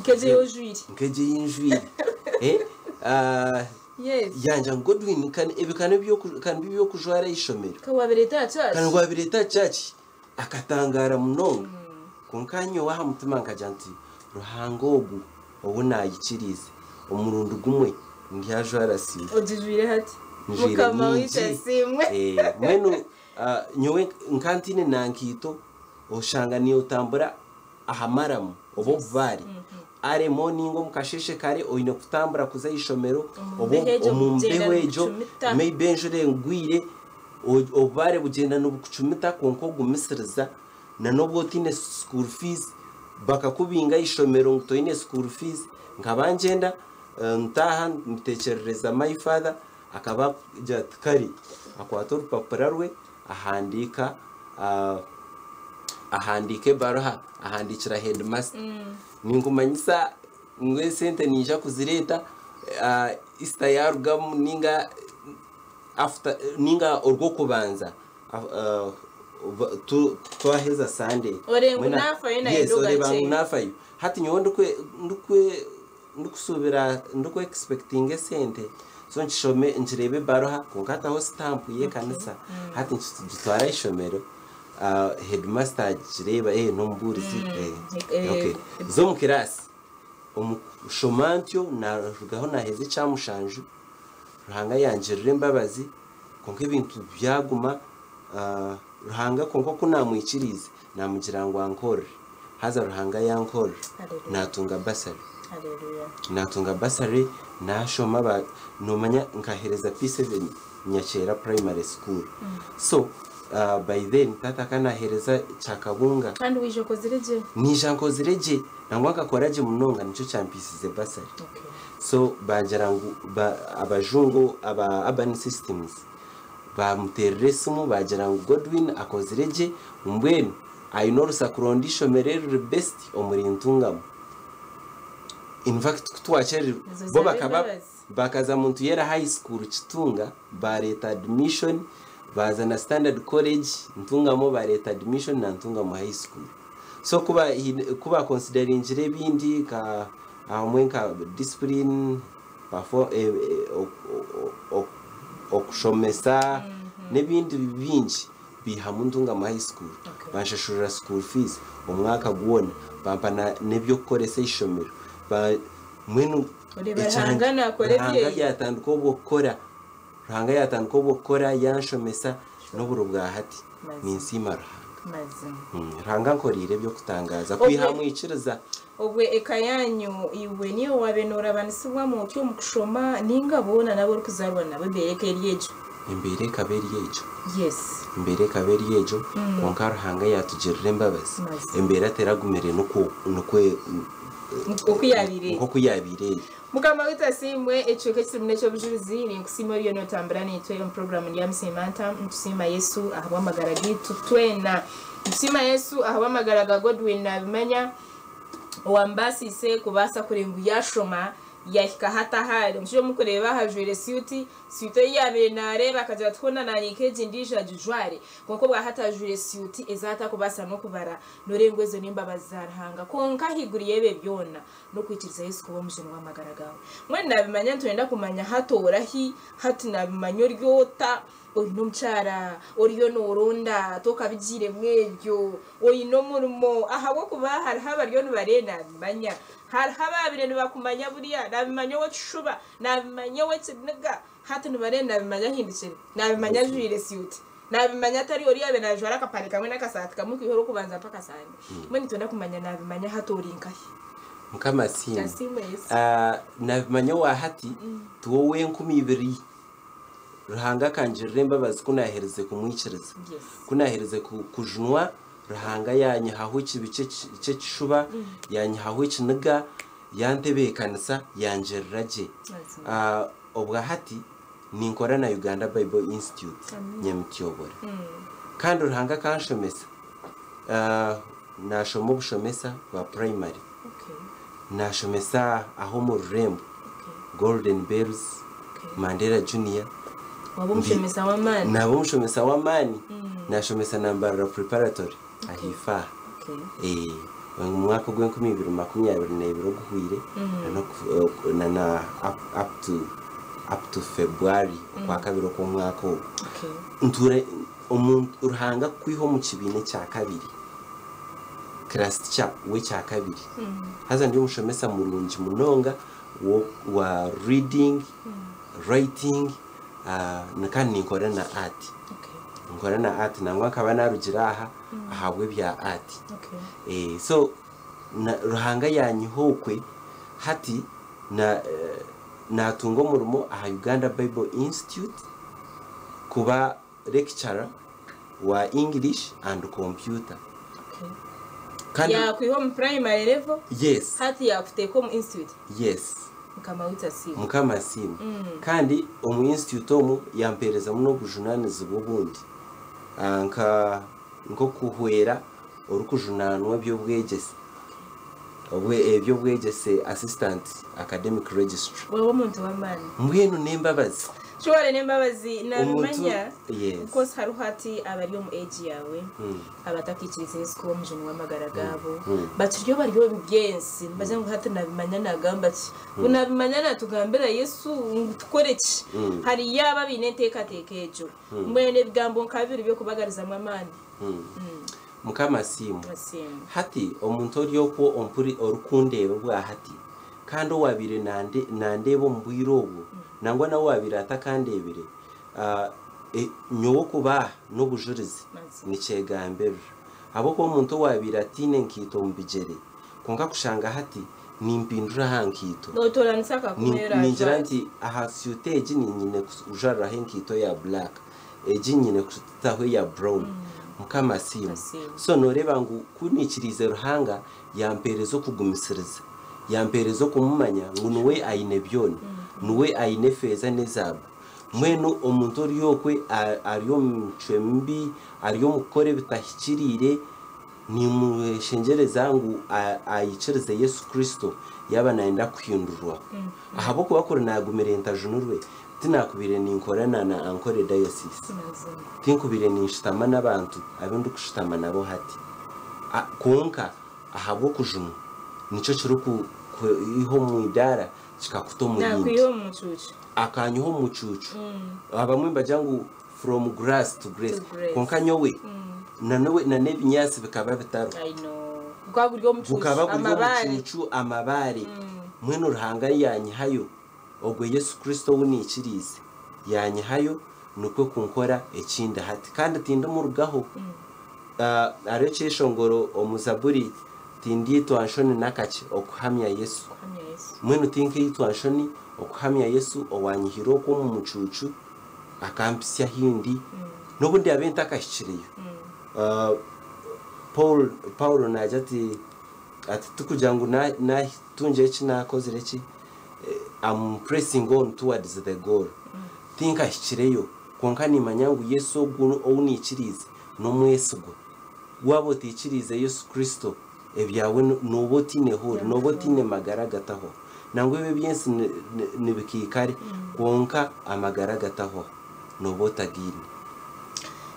Nk'egyo ei ojwaire. Nk'egyo ei njwaire. Eh, ah, Yes. yangya ngu Godwin kani ebi ka n'eby'oku- ka nibyo by'okujwara aha ishomero. Ka waabireeta aha church. Ka waabireeta aha church. Akatangaara munonga. Kwonka nyowe aha mutima nkagira nti, Ruhanga ogu ou naayikiriize, omurundi gumwe ndyajwara siuti. Ogijwire hati. Njwire Mukama waitu nyingi. asiimwe. Mbwenu nyowe nka ntaine na nkaito, oshanga notambura aha maramu oba obubaare. Early morning omu kasheeshe kare oine kutambura kuza aha ishomero Omu oba mbeho egyo omu kugyenda mbeho egyo, nikucumita. maybe enjura egwire, Obubaare bugyenda nibukucumita kwonka ogumisiriza na n'obu otaine school fees bakakubinga aha ishomero ngu toine school fees nkaba ngyenda ntaaha mbitekyerereza my father akaba agira ati kare akwata orupapura rwe ahandiika ahandiika ebaruha ahandiikira headmaster ninkumanyisa ngu esente niija kuzireeta Easter yarugamu ninga After ninga orw'okubanza twaheza Sunday. Oreeba ngu naafayo Yes, nayenda oreeba ngu ogarukyeyo. naafayo. Hati nyowe ndikwe ndikwe ndikusuubira ndiku expectinga esente so nkishome nkireebe ebaruha kwonka hataho sitampu y'ekanisa. Hati nkigitwara aha ishomero headmaster agireeba eh n'omubuurizi eh okay. Nza omu kiraasi omu kushoma ntyo naarugaho naaheza ekya mushanju. Ruhanga yangirira embabazi kwonka ebintu byaguma Ruhanga kwonka oku namwikiriize namugira ngu ankorere haza Ruhanga yankorera natunga bursary natunga bursary nashoma nomanya nkahereza P7 Nyakyera primary school so by then taata akaba nahereza Kyakabunga. Kandi waija okozire gye. Naija nkozire gye nangwa nkakora gye munonga nikyo kyampiisize bursary. So baagira ngu abajungu aba Urban Systems baamuteerera esimu baagira ngu Godwin akozire gye mbwenu aine orusa kuronda eishomero eriri best omuri Ntungamo. In fact ku twakyererirwe Ezo bo zaaba bakaba embabazi. Bakaza Muntuyera High School Kitunga bareeta admission, baaza na Standard College Ntungamo bareeta admission na Ntungamo High School. So ku ku bakonsidaringire ebindi nka ahamwe nka discipline, okushomesa n'ebindi bingi baihamu Ntungamo High School banshashurira school fees omwaka gwona, bampa n'eby'okukoresa eishomero. Mbwenu Oreeba Ruhanga naakora Ruhanga ebyeye. yatandika obwo kukora, Ruhanga yatandika obwo kukora yanshomesa n'oburo bwa hati. Mazima. Ninsiima Ruhanga. Mazima. Ruhanga ankoreire eby'okutangaaza Obwe- kwiha mwikiriza. Obwe eka yanyu iwe niiwe waabaire noorabanisibwamu oti omu kushoma ninga boona n'abu orikuzaarwa nabo embeera eka eri egyo? Embeera ekaba eri egyo. Yes. Embeera ekaba eri egyo kwonka Ruhanga yatugirira embabazi. Mazima. Embeera teragumire nikwo nikwo Nk'oku yaabaire eri. Nk'oku yaabaire eri. Mukama waitu asiimwe, ekicweka ekiturimu n'eky'obujurizi. Ninkusiima oriyo nootambura naitwe omu puroguraamu Ndyamusiima Nta. Nitusiima Yesu ahabw'amagara gaitu twena. Nitusiima Yesu ahabw'amagara ga Godwin Nabimanya owaamubaasiise kubaasa kureeba ngu yaashoma yaahika hati ahu ari. Omushaija ou murikureeba aha ajwaire siuti, siuti ei yaabaire naareeba akagira ati hoona naanye nk'egi ndiija ngijware. Kwonka obwa hati ajwaire siuti ezi atakubaasa n'okubara. Nooreeba ngu ezo n'embabazi za Ruhanga. Kwonka ahaiguru y'ebyo byona, n'okwikiriza Yesu kuba Omujuni w'amagara gaawe. Mbwenu naabimanya nitwenda kumanya hati orahi, hati naabimanya ori ota, oine omukyara, oriyo nooronda, tokabigiiremu ebyo, oine omurimo, ahabw'okuba hariho abariyo nibareeba naabimanya. Hariho abaabaire nibakumanya buriya, naabimanya ow'ekishuba, naabimanya ow'ekiniga, hati nibareeba naabimanya ahindukire, naabimanya ajwaire siuti. Nabimanya atari oriya yaabaire naajwara akapare kamwe n'akasaati kamwe kwiha orw'okubanza mpaka Sande. Mbwenu nitwenda kumanya nabimanya hati ori nkahi? Mukama asiimwe. Asiimwe Yesu. Ah, nabimanya owa hati tiwe ow'enkumi ibiri. Ruhanga akangirira embabazi ku naaherize kumwikiriza. Yes. Ku naaherize ku- kujunwa, Ruhanga yaanyihaho ekibi ky'eki- ky'ekishuba, yaanyihaho ekiniga, yantebeekanisa, yangirira gye. Mazima. Ah, obwa hati Ninkora na Uganda Bible Institute Nyamityobora. Kandi Ruhanga akanshomesa, nashoma obushomesa bwa primary, nashomesa aho omu rurembo Golden Bells, Mandela Junior. Waba omushomesa w'amaani. Naba omushomesa w'amaani, nashomesa na Mbarara Preparatory ahaifo aha. Omu mwaka ogw'enkumi ibiri 22 oguhweire na na up to up to February okwakabiri okw'omwaka ogu. Ntuura omuntu Ruhanga kukwiha omu kibiina ekyakabiri class teacher w'ekyakabiri haza ndi omushomesa murungi munonga wa reading, writing kandi ninkora na art. Ninkora na art nangwa nkaba narugire aha ahabw'ebya art. So Ruhanga yanyiha okwe hati na natunga omurimo aha Uganda Bible Institute kuba lecturer wa English and computer. Kandi Yakwiha omu primary level yes. Hati yakuteeka omu institute. Yes. Mukama waitu asiimwe. Mukama asiimwe. Kandi omu institute omu yampeerezamu n'obujunanizibwa obundi nka nk'okuhwera orikujunaanwa eby'obwegyese eby'obwegyese Assistant Academic Registrar. Waaba omuntu w'amaani. Mbwenu n'embabazi. Sure n'embabazi nabimanya. Of course hariho hati abari omu age yaawe abatakiikiriza Yesu kuba omujuni w'amagara gaabo bakiryo bari omu by'ensi nibagira ngu hati nabimanya nagamba ki ngu nabimanya natugambira Yesu ngu tukore ki hariyo abo abaine enteekateeka egyo mbwenu ebigambo nka bibiri by'okubagarizamu amaani. Mukama asiimwe. Asiimwe. Hati omuntu ori okwo ompuri orikundeeba obwahati kandi owaabaire nandeeba omu bwire obwo nangwa nawe owaabaire atakandeebire, nyowe okuba aha n'obujurizi nikyegambirira. Ahabw'okuba omuntu owaabaire ataine nkaito omu bigyere kwonka kushanga hati nimpindura aha nkaito. Nootoranisa akakomo ei Ningira oraajware. nti aha suit egi niinyine kujwariraho enkaito ya black. Egi nyine kutaho eya brown. Mukama asiimwe. So noreeba ngu ku nikiriize Ruhanga yampereza okugumisiriza, yampereza okumumanya ngu niwe aine byona, niwe aine efeeza n'ezaabu. Mbwenu omuntu ori okwe ari omu micwe mibi, ari omu kukora ebitahikiriire, Nimweshengyereza ngu aikirize Yesu Kristo. yaaba naayenda kuhindurwaho. Ahabw'okuba kuri naagumire ntajunirwe, tinakubaire ninkorana na Ankole Diocese. Tinkubaire ninshutama n'abantu abu ndikushutama nabo hati. Kwonka ahabw'okujunwa, nikyo kirikukwiha omu idaara kikakuta omu rindi. Naakwiha omu mucuucu. Akanyiha omu mucuucu. Abamwe nibagira ngu from grass to grace. To grace. Kwonka nyowe, na n'ebinyaatsi bikaba bitariho. I know. Gukaba guri omucuucu, Gukaba guri amabaare. omucuucu, amabaare. Mbwenu Ruhanga yaanyihayo, ogwo Yesu Kristo ou naikiriize, yaanyihayo nikwo kunkora eki ndi hati. Kandi tindimurugaho. Hariho ekyeshongoro omu Zaaburi, tindiitwa nshoni n'akakye okuhamya Yesu. Okuhamya Yesu. Mbwenu tinkaitwa nshoni okuhamya Yesu owaanyihire okwo omu mucuucu akampitsya ahi ndi, n'obu ndaabe ntakahikireyo. Paul, Paulo naagira ati, ati tikugira ngu naatungire eki naakozire eki, I'm pressing on towards the goal. Tinkahikireyo, kwonka nimmanya ngu Yesu ogu ou naikiriize n'omwesigwa. Waaba otaikiriize Yesu Kristo, ebyawe nooba otaine hoori, nooba otaine magara agatahwaho. Nangwa ebi eby'ensi nibikiikare, kwonka amagara agatahwaho nooba otagaine.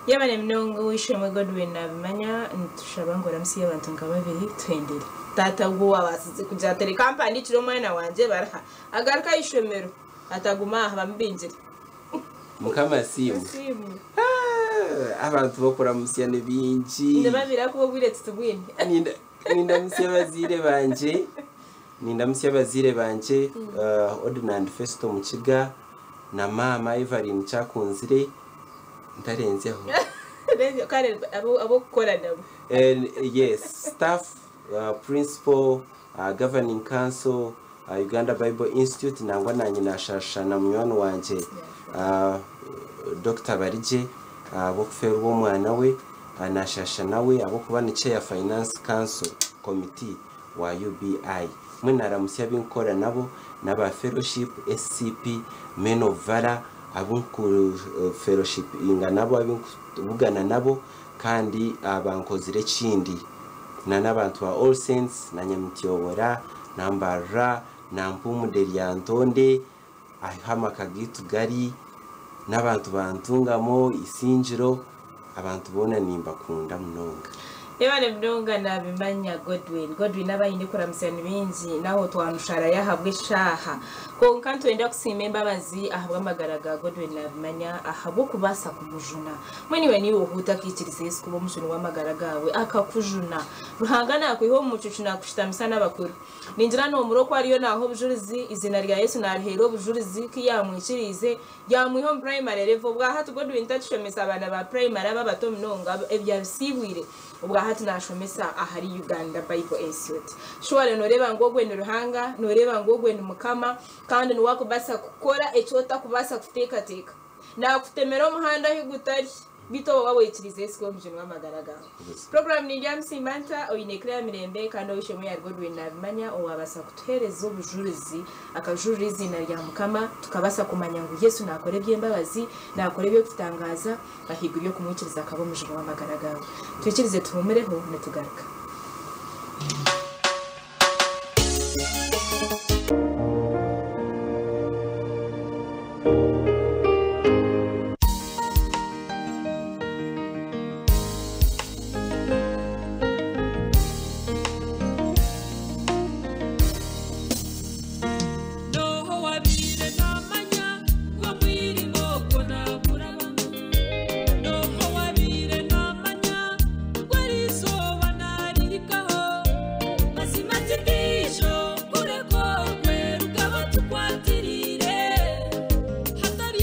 Yebare munonga ow'eishe-emwe Godwin Nabimanya, nitushaba ngu oramutsye abantu nka babiri tuhendere. Taata ogwo owabaasize kugira ati reka mpandiikire omwana wangye bariha agaruke aha ishomero ataguma aha bamubingire. Mukama asiimwe. Asiimwe. Abantu b'okuramutsya ni baingi. Ni babiri ahakuba obwire titubwine. Nindamutsya abazaire bangye, nindamutsya abazaire bangye Ordinand Festo Mukiga na maama Evelyn Kyakunzire ntarenzyaho. Kare ab'okukora nabo. Yes, staff, principal, governing council, Uganda Bible Institute nangwa naanye naashasha na munywani wangye Dr. Barigye ahabw'okufeerwa omwana we, naashasha nawe ahabw'okuba ni chair finance council committee wa UBI. Mbwenu naaramutsya abu nkukora nabo n'aba fellowship, SCP, Men of Valor abu nkufelloshipinga nabo, abu nkubugana nabo kandi abankozire ekindi. Na n'abantu ba All Saints na Nyamityobora na Mbarara na Mpumude Lyantonde ahu amaka gaitu gari n'abantu ba Ntungamo, Isingiro, abantu boona nimbakunda munonga. Yebare munonga Nabimanya Godwin. Godwin abu aine kuramutsya ni baingi naho twamusharayo ahabw'eshaaha. Kwonka nitwenda kusiima embabazi ahabw'amagara ga Godwin Nabimanya ahabw'okubaasa kumujuna. Mbwenu iwe niiwe oha otakaikiriza Yesu kuba omujuni w'amagara gaawe akakujuna. Ruhanga naakwiha omu mucuucu naakushutamisa n'abakuru. Ningira noomura oku ariyo naaha obujurizi, eiziina rya Yesu naariheera obujurizi ku yaamwikiriize, yaamwiha omu primary level. Obwahati Godwin takishomesa abaana ba primary aba abato munonga, ebyo abisiibwire. Obwahati naashomesa ahari Uganda Bible Institute. Surely nooreeba ngu ogwe ni Ruhanga, nooreeba ngu ogwe ni Mukama, kandi niwe akubaasa kukora eki otakubaasa kuteekateeka. Naakutemera omuhanda ahu gutari, beitu oba waaba oikiriize Yesu kuba omujuni w'amagara gaawe. Puroguraamu Nindyamusiima Nta, oine Claire Mirembe kandi ow'eishe-emwe ya Godwin Nabimanya owaabaasa kutuheereza obujurizi, akajurira eiziina rya Mukama, tukabaasa kumanya ngu Yesu naakora eby'embabazi, naakora eby'okututangaaza, ahaiguru y'okumwikiriza akaba omujuni w'amagara gaawe. Twikirize tuhuumureho nitugaruka. N'oha owabaire naamanya ngu omwirima ogwo naagurabamu? N'oha owabaire naamanya ngu eriizooba naarihikaho? Mazima ti ndiijo kureka ogwe rukaba tukwatiriire. Hatari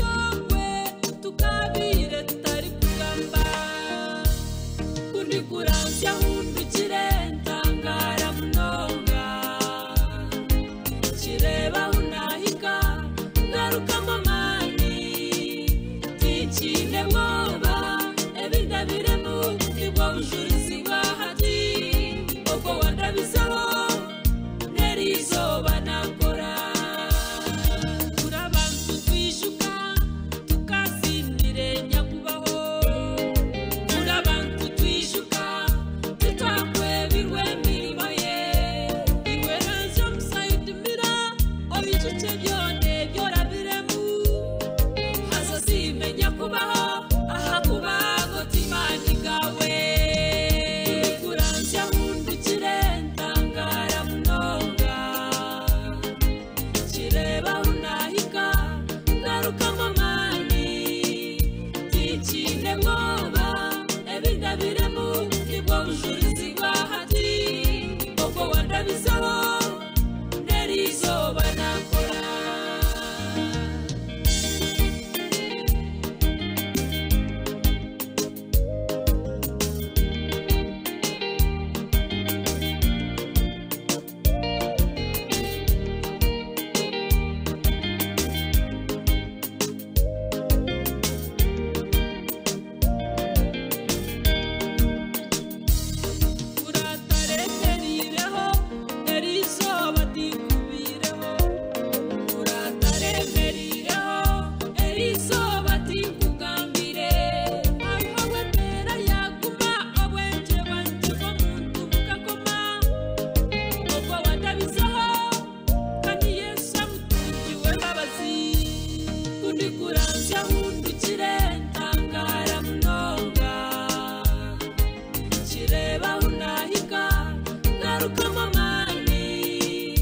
Kundikuranzya hundukire ntangara munonga kireba unahika ngarukamo amani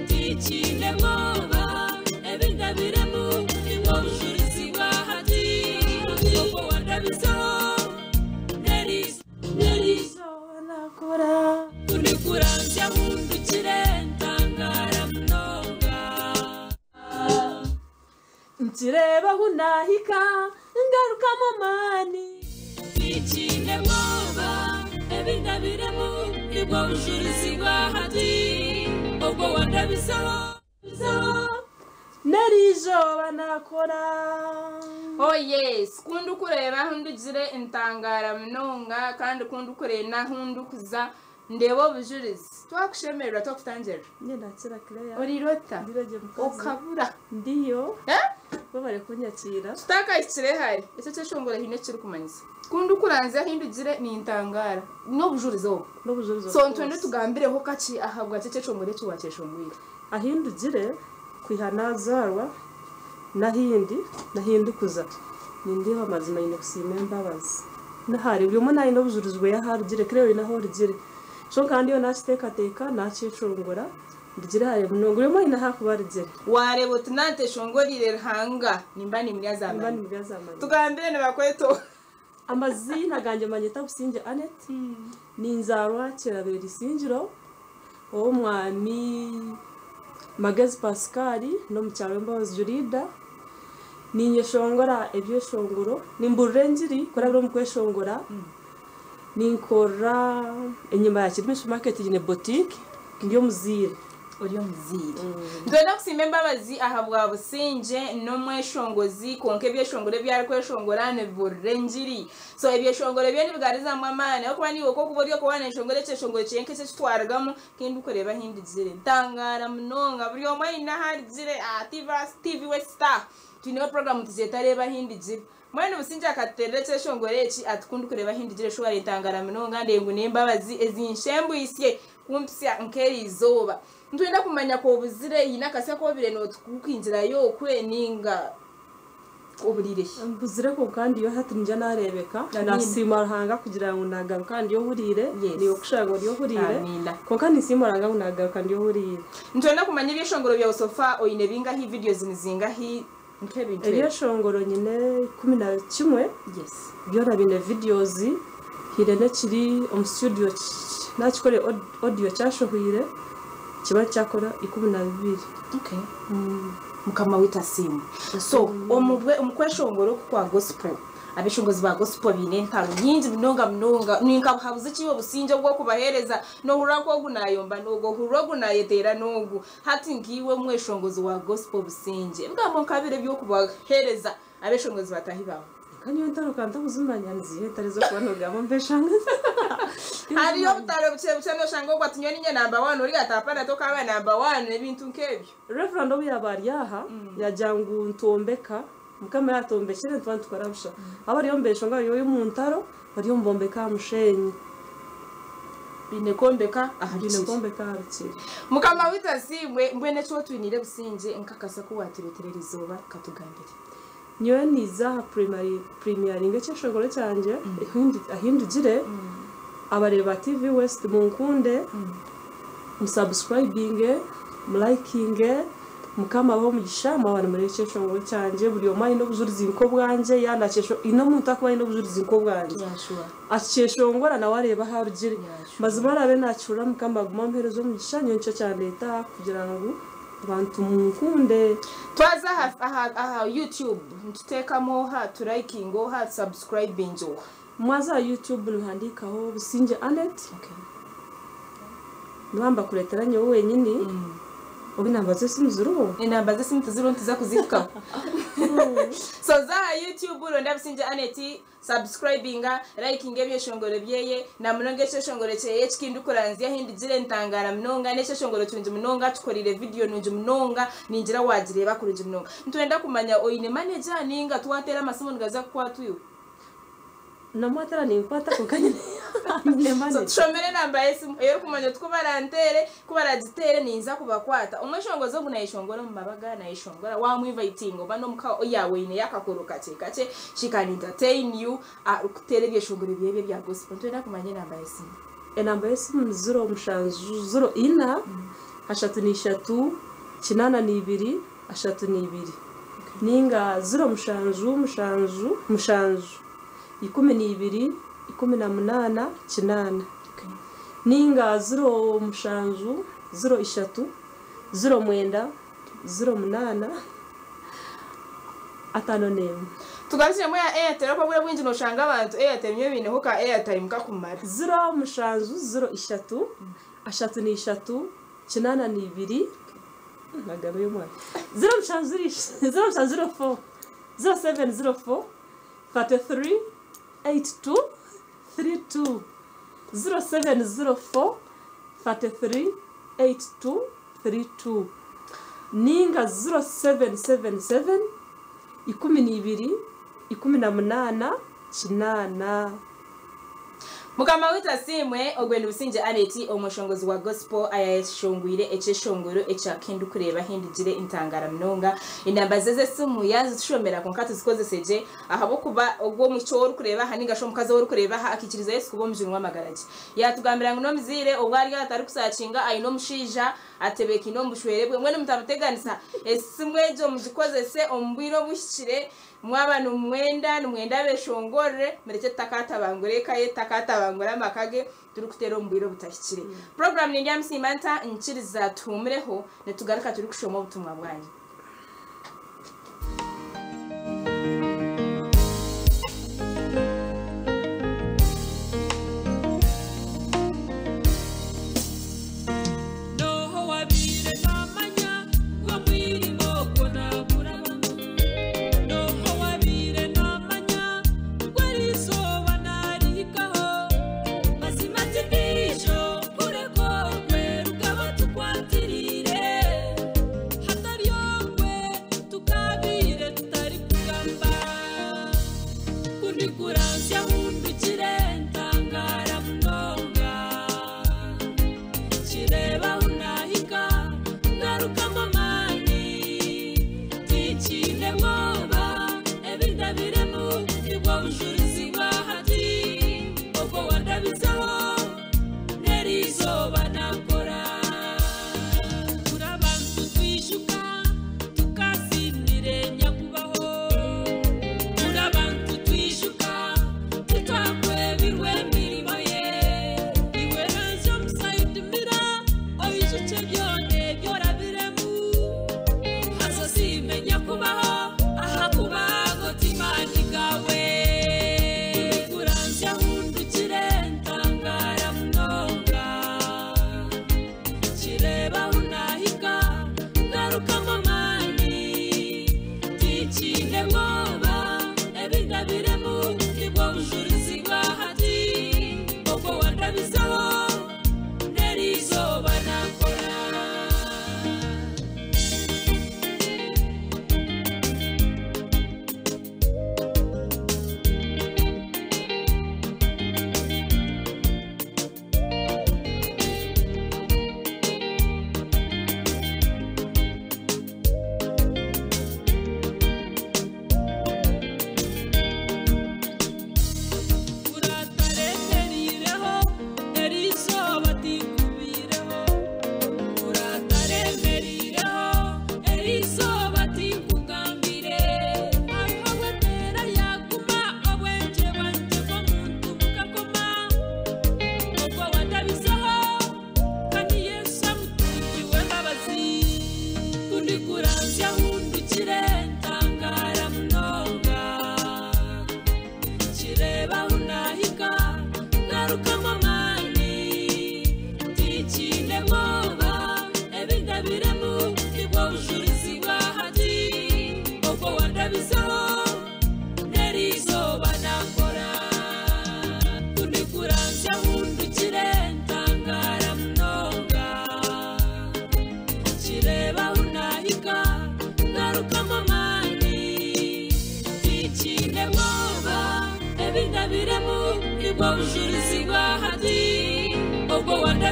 tikine mwoba ebindabiremu nibwo bujurizi bwa hati ubwo wandabizeho nerizo nakora kundikuranzya hundukire ntangara munonga. Nkireba hunahika ngarukamo amani Tikine mwoba ebindabiremu nibwo bujurizi bwa hati ubwo wandabizeho nerizoba nakora. Oh yes, kundi kureba hundugire intangara munonga kandi kundi kureba hundukuza ndeba obujurizi. Twakushemererwa twakutangirira. Nye nakira Claire. Orirota Ndirege mukazi. okabura. Ndiyo. Eh? Babare kunyakira. Tutakahikire hari ekyo kyeshongoro hiine ekirikumanyisa kundi kuranzya hindugire nintangara n'obujurizi obwo. N'obujurizi. So ntwende tugambireho kaki ahabwa kyo kyeshongoro eki wakyeshongwire. Ahindugire kwiha nazarwa nahindi nahindukuza nindiho amazima nyine kusiima embabazi nahari buri umwe nayine obujurizi bwe yaharugire Claire oyine aho orugire so kandi yo nakiteekateeka nakyeshongora ndigire hare munonga buri umwe ayine ahakuba arugire. Wareba oti nanteshongorire Ruhanga nimba nimurya mba zamani. nimurya zamani. Tugambire nibakweto. Amazina ganje manyeta Businge Annette ninzarwa Kirabera Isingiro ow'omwami Magezi Pascal n'omukyaro w'Embabazi Jurida. Ninyeshongora ebyeshongoro nimburira engiri kurabira omu kweshongora ninkora enyima ya Kirimi Supermarket nyine boutique ndi omuziire. Ori omuziire. Ntwenda kusiima embabazi ahabwa Businge n'omweshongozi konka ebyeshongoro ebi arikweshongora nibiburira engiri. So ebyeshongoro bye nibigarizamu amaani ahabw'okuba niiwe okwokuba ori okuba neshongora ekyeshongoro kyenka eki ekitwargamu kindi kureba hindigire ntangara munonga buri omwe aine ahu arigire aha TV West Star twineho program tuzeeta reeba hindigire. Mbwenu Businge akatuteerera ekyeshongoro eki ati kundi kureba hindigire shuwari ntangara munonga ndengu n'embabazi ezinshembwisye kumpitsya nk'eri izooba. Ntwenda kumanya kobuzire yine akasya kobire notukukwinjirayo okwe ninga oburire. Mbuzire ko kandi yo hati nija narebeka. Amina. Nasiima Ruhanga kugira ngu nagaruka ndi ohuriire. Yes. Niwe kushanga ndi ohuriire. Amina. Konka nisiima Ruhanga ngu nagaruka ndi ohuriire. Ntwenda kumanya ebyeshongoro byawe sofa oyine bingahi videos nizingahi nk'ebintu ebyo. Ebyeshongoro nyine 11. Yes. Byona bine videos hire nekiri omu studio nakikore audio kyashohwire kiba kyakora 12. Okay. Mukama wita simu. So omubwe omukweshongoro oku kwa gospel abeshongozi ba gospel biine entaro nyingi munonga munonga ninkabuhabuzi ki obusinge obwokubaheereza nohurira nk'ogu nayomba n'ogu ohurira ogu nayeteera n'ogu hati nkiiwe omweshongozi wa gospel Businge ebigambo nkabire ebyokubaheereza abeshongozi batahi bawe. Kandi entaro kanta kuzimanya nizihe entaro zokuba nogamba mpeshanga. Hariyo obutaro bukye bukye noshanga ogwo ati nyowe ninye namba 1 ori atapana tokaba namba 1 ebintu nk'ebyo. Reverend obu yaba ari aha yagira ngu ntombeka mukama yatombekire ntuba nitukora busha abariyo mbeshonga bariyo omu ntaro bariyo mubombeka aha mushenyi. Biine kwombeka aha biine rukiri. Kwombeka aha rukiri. Mukama waitu asiimwe. Mbwenu ekyo twinire Businge nkakasa ku watureetera erizooba katugambire. Nyowe niza aha primary premieringa ekyeshongoro kyangye ahindugire abareba TV West munkunde musubscribinge mulikinge mukama abahe omugisha mwabana muri ekyeshongoro kyangye buri omwe aine obujurizi nk'obwangye yanakyesho ine omuntu akuba aine obujurizi nk'obwangye Yashua. akikyeshongora nawe areeba ahu arugire. Yashua. Mazima arabe nakihurira mukama aguma amuheereza omugisha nyowe nikyo kyandeeta aha kugira ngu abantu munkunde. Twaza aha YouTube nituteekamu oha turikinga oha subscribing oha. Mwaza aha YouTube nihandiikaho Businge Annette. Okay. Nibamba kureetera nyowe wenyini obu enamba z'esimu ziriho. Enamba z'esimu tiziriho nituza kuzihikaho. So za aha YouTube ronda Businge Annette subscribinga likinga ebyeshongoro byeye na munonga ekyeshongoro kyeye ekindi kuranzya hindigire ntangara munonga n'ekyeshongoro kirungi munonga tukorire video nungi munonga ningira wagireeba kurungi munonga. Ntwenda kumanya oyine manager ninga twatera amasimu nigaza kukwata iwe. Namwatera ninkwata konka nyine Nyine manager. Tushomere enamba y'esimu eyo orikumanya oti kubaranteere kubaragiteere ninza kubakwata. Omweshongozi ogu nayeshongora omu mabaga nayeshongora wamwinvitinga oba n'omuka yaawe oineyo akakoro kakye kakye she can entertain you arikuteera ebyeshongoro byeye ebya gospel. Nitwenda kumanya enamba y'esimu. Enamba y'esimu ni 0704 33 82 32 ninga 07 7 12 18 8 ninga 07 03 09 08 51. Tugarukiremu ya Airtel oku obwire bwingi noshanga abantu Airtel niyo baineho ka airtime kakumara. 07 03 33 82 nagamba y'omwana 07 0704 0704 33 82 32 0704 33 82 32 ninga 0777 12 18 8. Mukama waitu asiimwe ogwe ni Busingye Annet omweshongozi wa gospel ayashongwire ekyeshongoro ekya Kindu kureeba hindigire intangara munonga. Enamba ze z'esimu yazitushomera kwonka tuzikozese gye ahabw'okuba ogwo omwishiki ou orikureeba aha ninga shi omukazi ou orikureeba aha akaikiriza Yesu kuba omujuni w'amagara gye. Yatugambira ngu n'omuzaire obu ari atarikusakinga aine omushaija atebeekaine omu bushwere bwe. Mbwenu mutamuteganisa esimu egyo mugikozese omu bwire obuhikire. Mwaba nimumwenda nimwenda abeshongorere murekye tutakatabangura eka ye tutakatabangura amaka ge turikuteera omu bwire obutahikire. Puroguramu nindyamusiima nta nyikiriza tuhuumureho nitugaruka turikushoma obutumwa bwanyu. Noho wabire namanya ngo mwirimo ko nagurabamo. Noho wabire namanya ngo ari izuba narihikaho. Mazima tibisho kureko rukaba tukwatirire. Hataryokwe tukabire tutari kugamba. Kundi kuranzya hundukire ntangara munonga. Kireba unahika ngarukamo amani tikine mwoba ebindabiremu nibwo bujurizi bwa hati obwo wandabizeho n'eriizooba nakora. Turi abantu twishuka tukasinire nyakubaho. Turi abantu twishuka tutakwebirwe emirimo ye. Iwe ranzi omusayidimira oyijuke byona ebyorabiremu. Haza simenya kubaho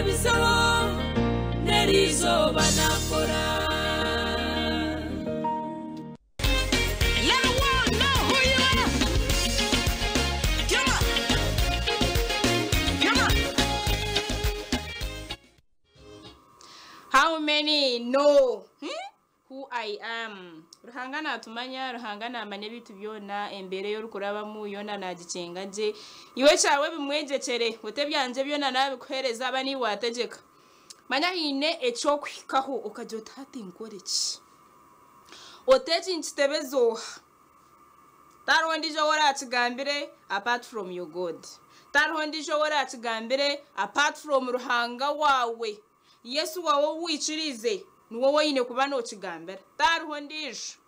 Yambebisaho n'eriizooba nakora. Let the world know who you are. Come on. Come on. How many know who I am? Ruhanga natumanya, Ruhanga namanya ebintu byona, embeera ey'orikurabamu yoona nagikinga gye. Iwe kyawe bimwegyekyere, ote ebyangye byona nabikuheereza aba niiwe wategyeka. Manya haine ekyokuhikaho okagira oti hati nkore ki? Ote eki nikitebeza oha? Tariho ondiijo ou orakigambire apart from your God. Tariho ondiijo ou orakigambire apart from Ruhanga waawe. Yesu waawe ou wikiriize niwe oine kuba nookigambira. Tariho ondiijo.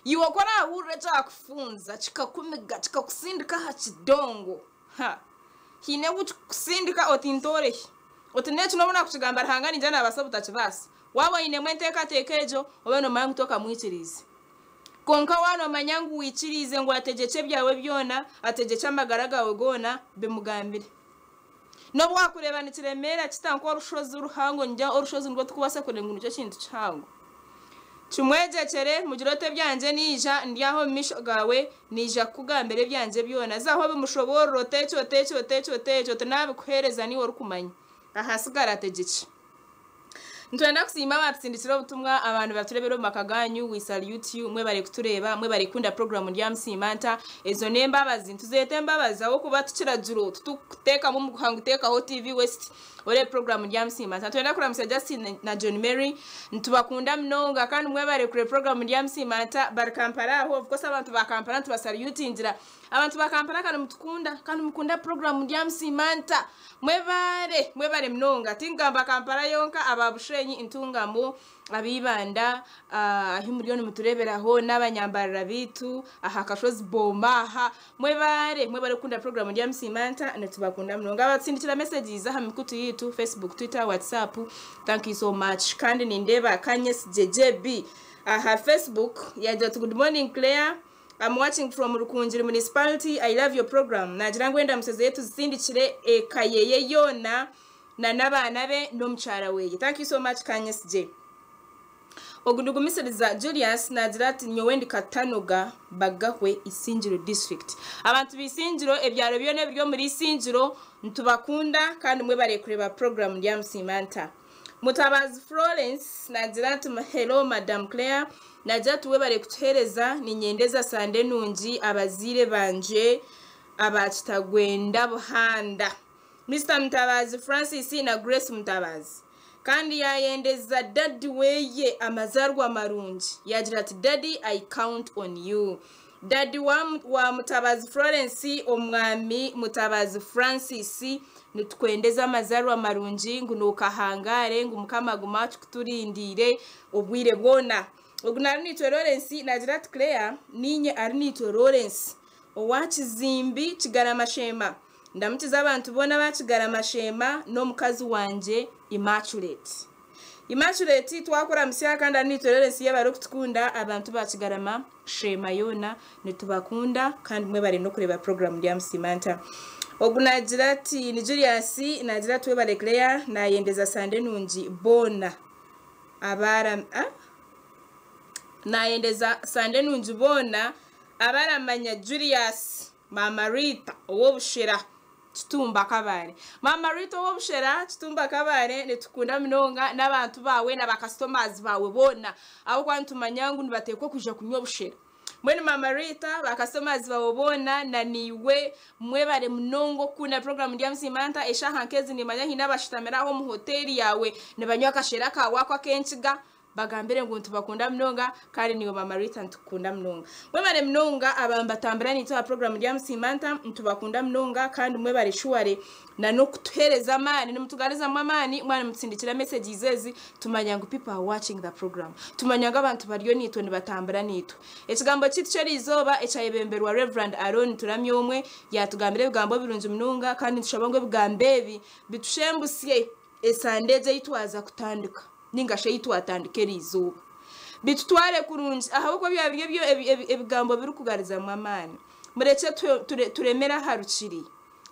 Iwe ku orahurira ekyakufunza kikakumiga kikakusindika aha kidongo, ha haine obu kikukusindika oti ntoorehe. Oti n'eki n'obu naakukigamba Ruhanga niingira naabaasa obutakibaasa. Waaba oinemu enteekateeka egyo, obe noomanya ngu tokamwikiriize. Kwonka waaba noomanya ngu wikiriize ngu ategyekye ebyawe byona, ategyekye amagara gaawe goona, bimugambire. N'obu waakureeba nikiremeera kita nk'orushozi ruhango, ningira orushozi nirwo turikubaasa kureeba ngu nikyo kintu kihango. Kimwegyekyere, mugire oti ebyangye naija ndi aha omu maisho gaawe, naija kukugambira ebyangye byona. Zaho obimushoboorore oti eki, oti eki, oti eki, oti eki, oti naabikuheereza niiwe orikumanya. Ahasigara ategyekye. Nitwenda kusiima abatusindikire obutumwa, abantu batureebera omu maka gaanyu, we salute you, mwebare kutureeba, mwebare kukunda puroguraamu Ndyamusiima Nta. Ezo n'embabazi, nituzeeta embabazi ahabw'okuba tikiragiro, titukuteekamu omuguha ngu teekaho TV West oreebe puroguraamu Ndyamusiima Nta. Nitwenda kuramutsya Justin na John Mary, nitubakunda munonga kandi mwebare kureeba puroguraamu Ndyamusiima Nta, bari Kampala aho, of course abantu ba Kampala nitubasalutingira. Abantu ba Kampala kandi mutukunda, kandi mukunda puroguraamu Ndyamusiima Nta. Mwebare, mwebare munonga. Tingamba Kampala yonka, aba Bushenyi, Ntungamo, ab'Ibanda, ahi muriyo nimutureeberaho, n'abanyambarira baitu, aha Kashozi Booma aha. Mwebare, mwebare kukunda puroguraamu Ndyamusiima Nta, nitubakunda munonga. Abatusindikira messages aha mikutu yaitu, Facebook, Twitter, WhatsApp, thank you so much. Kandi nindeeba Kanyesi JJB aha Facebook, yagira ati good morning Claire. I'm watching from Rukungiri Municipality. I love your program. Nagira ngu endamuso zeye tuzisindikire eka yeye yoona na n'abaana be n'omukyara weye. Thank you so much Kanyesi J. Ogu nigumisiriza Julius nagira ati nyowe ndi Katanoga Bagahwe Isingiro district. Abantu b'Isingiro ebyaro byona ebiri omuri Isingiro nitubakunda kandi mwebare kureeba program Ndyamusiima Nta. Mutabazi Florence nagira ati hello Madam Claire, nagira ati webare kutuheereza, ninyendeza Sande nungi abazaire bangye aba Kitagwenda Buhanda. Mr Mutabazi Francis na Grace Mutabazi. Kandi yayendeza daddy weye amazarwa marungi. Yagira ati daddy I count on you. Daddy wa Mutabazi Florence omwami Mutabazi Francis nitukwendeza amazarwa marungi ngu nokahangare ngu Mukama aguma akikuturindire obwire bwona. Ogu nari nitwe Lawrence nagira ati Claire ninye ari nitwe Lawrence owa Kizimbi Kigaramashema. Ndamukiza abantu boona ba Kigaramashema n'omukazi wangye Immaculate. Immaculate twakuramutsya kandi ari nitwe Lawrence yebare okutukunda abantu ba Kigaramashema yoona nitubakunda kandi mwebare n'okureeba puroguraamu Ndyamusiima Nta. Ogu nagira ati ni Julius nagira ati webare Claire nayendeza Sande nungi boona abara nayendeza Sande nungi boona abaramanya Julius Mama Rita ow'obushera Kitumba Kabare. Mama Rita ow'obushera Kitumba Kabare nitukunda munonga n'abantu bawe n'aba customers bawe boona ahabw'okuba nitumanya ngu nibateekwa kwija kunywa obushera. Mbwenu Mama Rita ba customers bawe boona na niiwe mwebare munonga okukunda puroguraamu Ndyamusiima Nta. Eshaaha nk'ezi nimanya haine abashutamire aho omu hoteeri yaawe nibanywa akashera kaawe ako ak'enkiga, bagambire ngu nitubakunda munonga kandi niiwe Mama Rita nitukukunda munonga. Mwebare munonga abantu batambura naitwe aha puroguraamu Ndyamusiima Nta, nitubakunda munonga kandi mwebare shuware na n'okutuheereza amaani, nimutugarizamu amaani mwaba nimutusindikira messages ezi tumanya ngu people are watching the program. Tumanya ngu abantu bariyo naitwe nibatambura naitwe. Ekigambo kyaitu ky'eriizooba ekyayebemberwa Reverend Aaron Turamyomwe yatugambira ebigambo birungi munonga kandi nitushaba ngu ebigambo ebi bitushembusye esande egi ei twaza kutandika ninga shi ei twatandika eriizooba. Bitutware kurungi ahabw'okuba byaba biri ebigambo birikugarizamu amaani. Murekye turemere aha rukiri.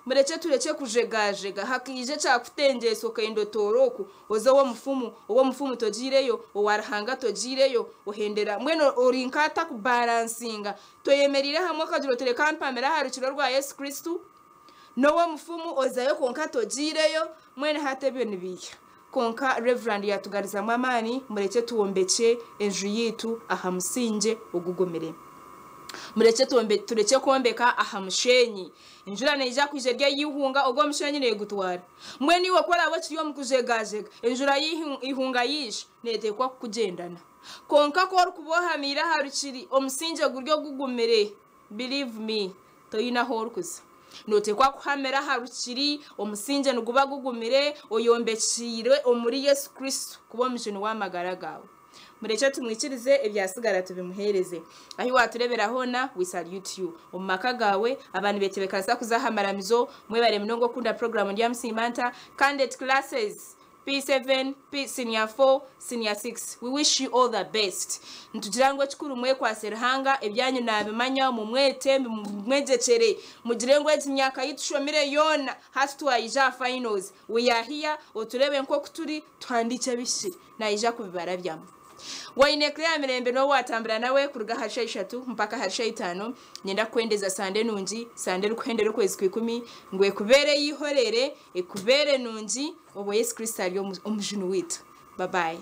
Mureke turekye kujegajega hakiija ekyakutengyesa okenda otoore oku oze ow'omufumu ow'omufumu togiireyo owa Ruhanga togiireyo ohendera mbwenu ori nk'atakubaransinga toyemereire hamwe okagira oti reka mpamire aha rukiri rwa Yesu Kristo n'ow'omufumu ozayo kwonka togiireyo mbwenu hati ebyo nibiiha kwonka Reverand yatugarizamu amaani murekye twombekye enju yaitu aha musingye ogugumire. Murekye twombe turekye kwombeka aha mushenyi. Enjura neija kwija eri ey'eihunga, ogwo omushenyi neegutwara. Mbwenu iwe ku oraabe okiri omu kujegajega, enjura y'eihunga yaija, neeteekwa kukugyendana. Kwonka ku orikuba ohamiire aha rukiri, omusingye guri ogugumire, believe me, toine ahu orikuza. Nooteekwa kuhamira aha rukiri, omusingye niguba gugumire, oyombekiire omuri Yesu Kristo kuba omujuni w'amagara gaawe. Murekye tumwikirize ebyasigara tubimuhereze. Ahi waturebera hoona we salute you. Omu maka gaawe aba nibetebekanisa kuza aha maramizo mwebare munonga okukunda program Ndyamusiima nta Candidate classes P7, P senior 4, senior 6 we wish you all the best. Nitugira ngu ekikuru mwekwase Ruhanga ebyanyu nabimanya mumwete mumwegyekyere mugire ngu egi myaka yitushomire yoona hati twayija aha finals we are here oturebe nkoku turi tuhandiikye ebihikire. Naija kubibarabyamu. Waine Claire Mirembe n'ou waatambura nawe kuruga ahari shaaha ishatu mpaka ahari shaaha itaano. Niinyenda kukwendeza Sande nungi, Sande erikuhendera okwezi kwa ikumi, ngu ekubeere ey'eihoreere, ekubeere nungi, obwo Yesu Kristo ari Omujuni waitu. Babayi.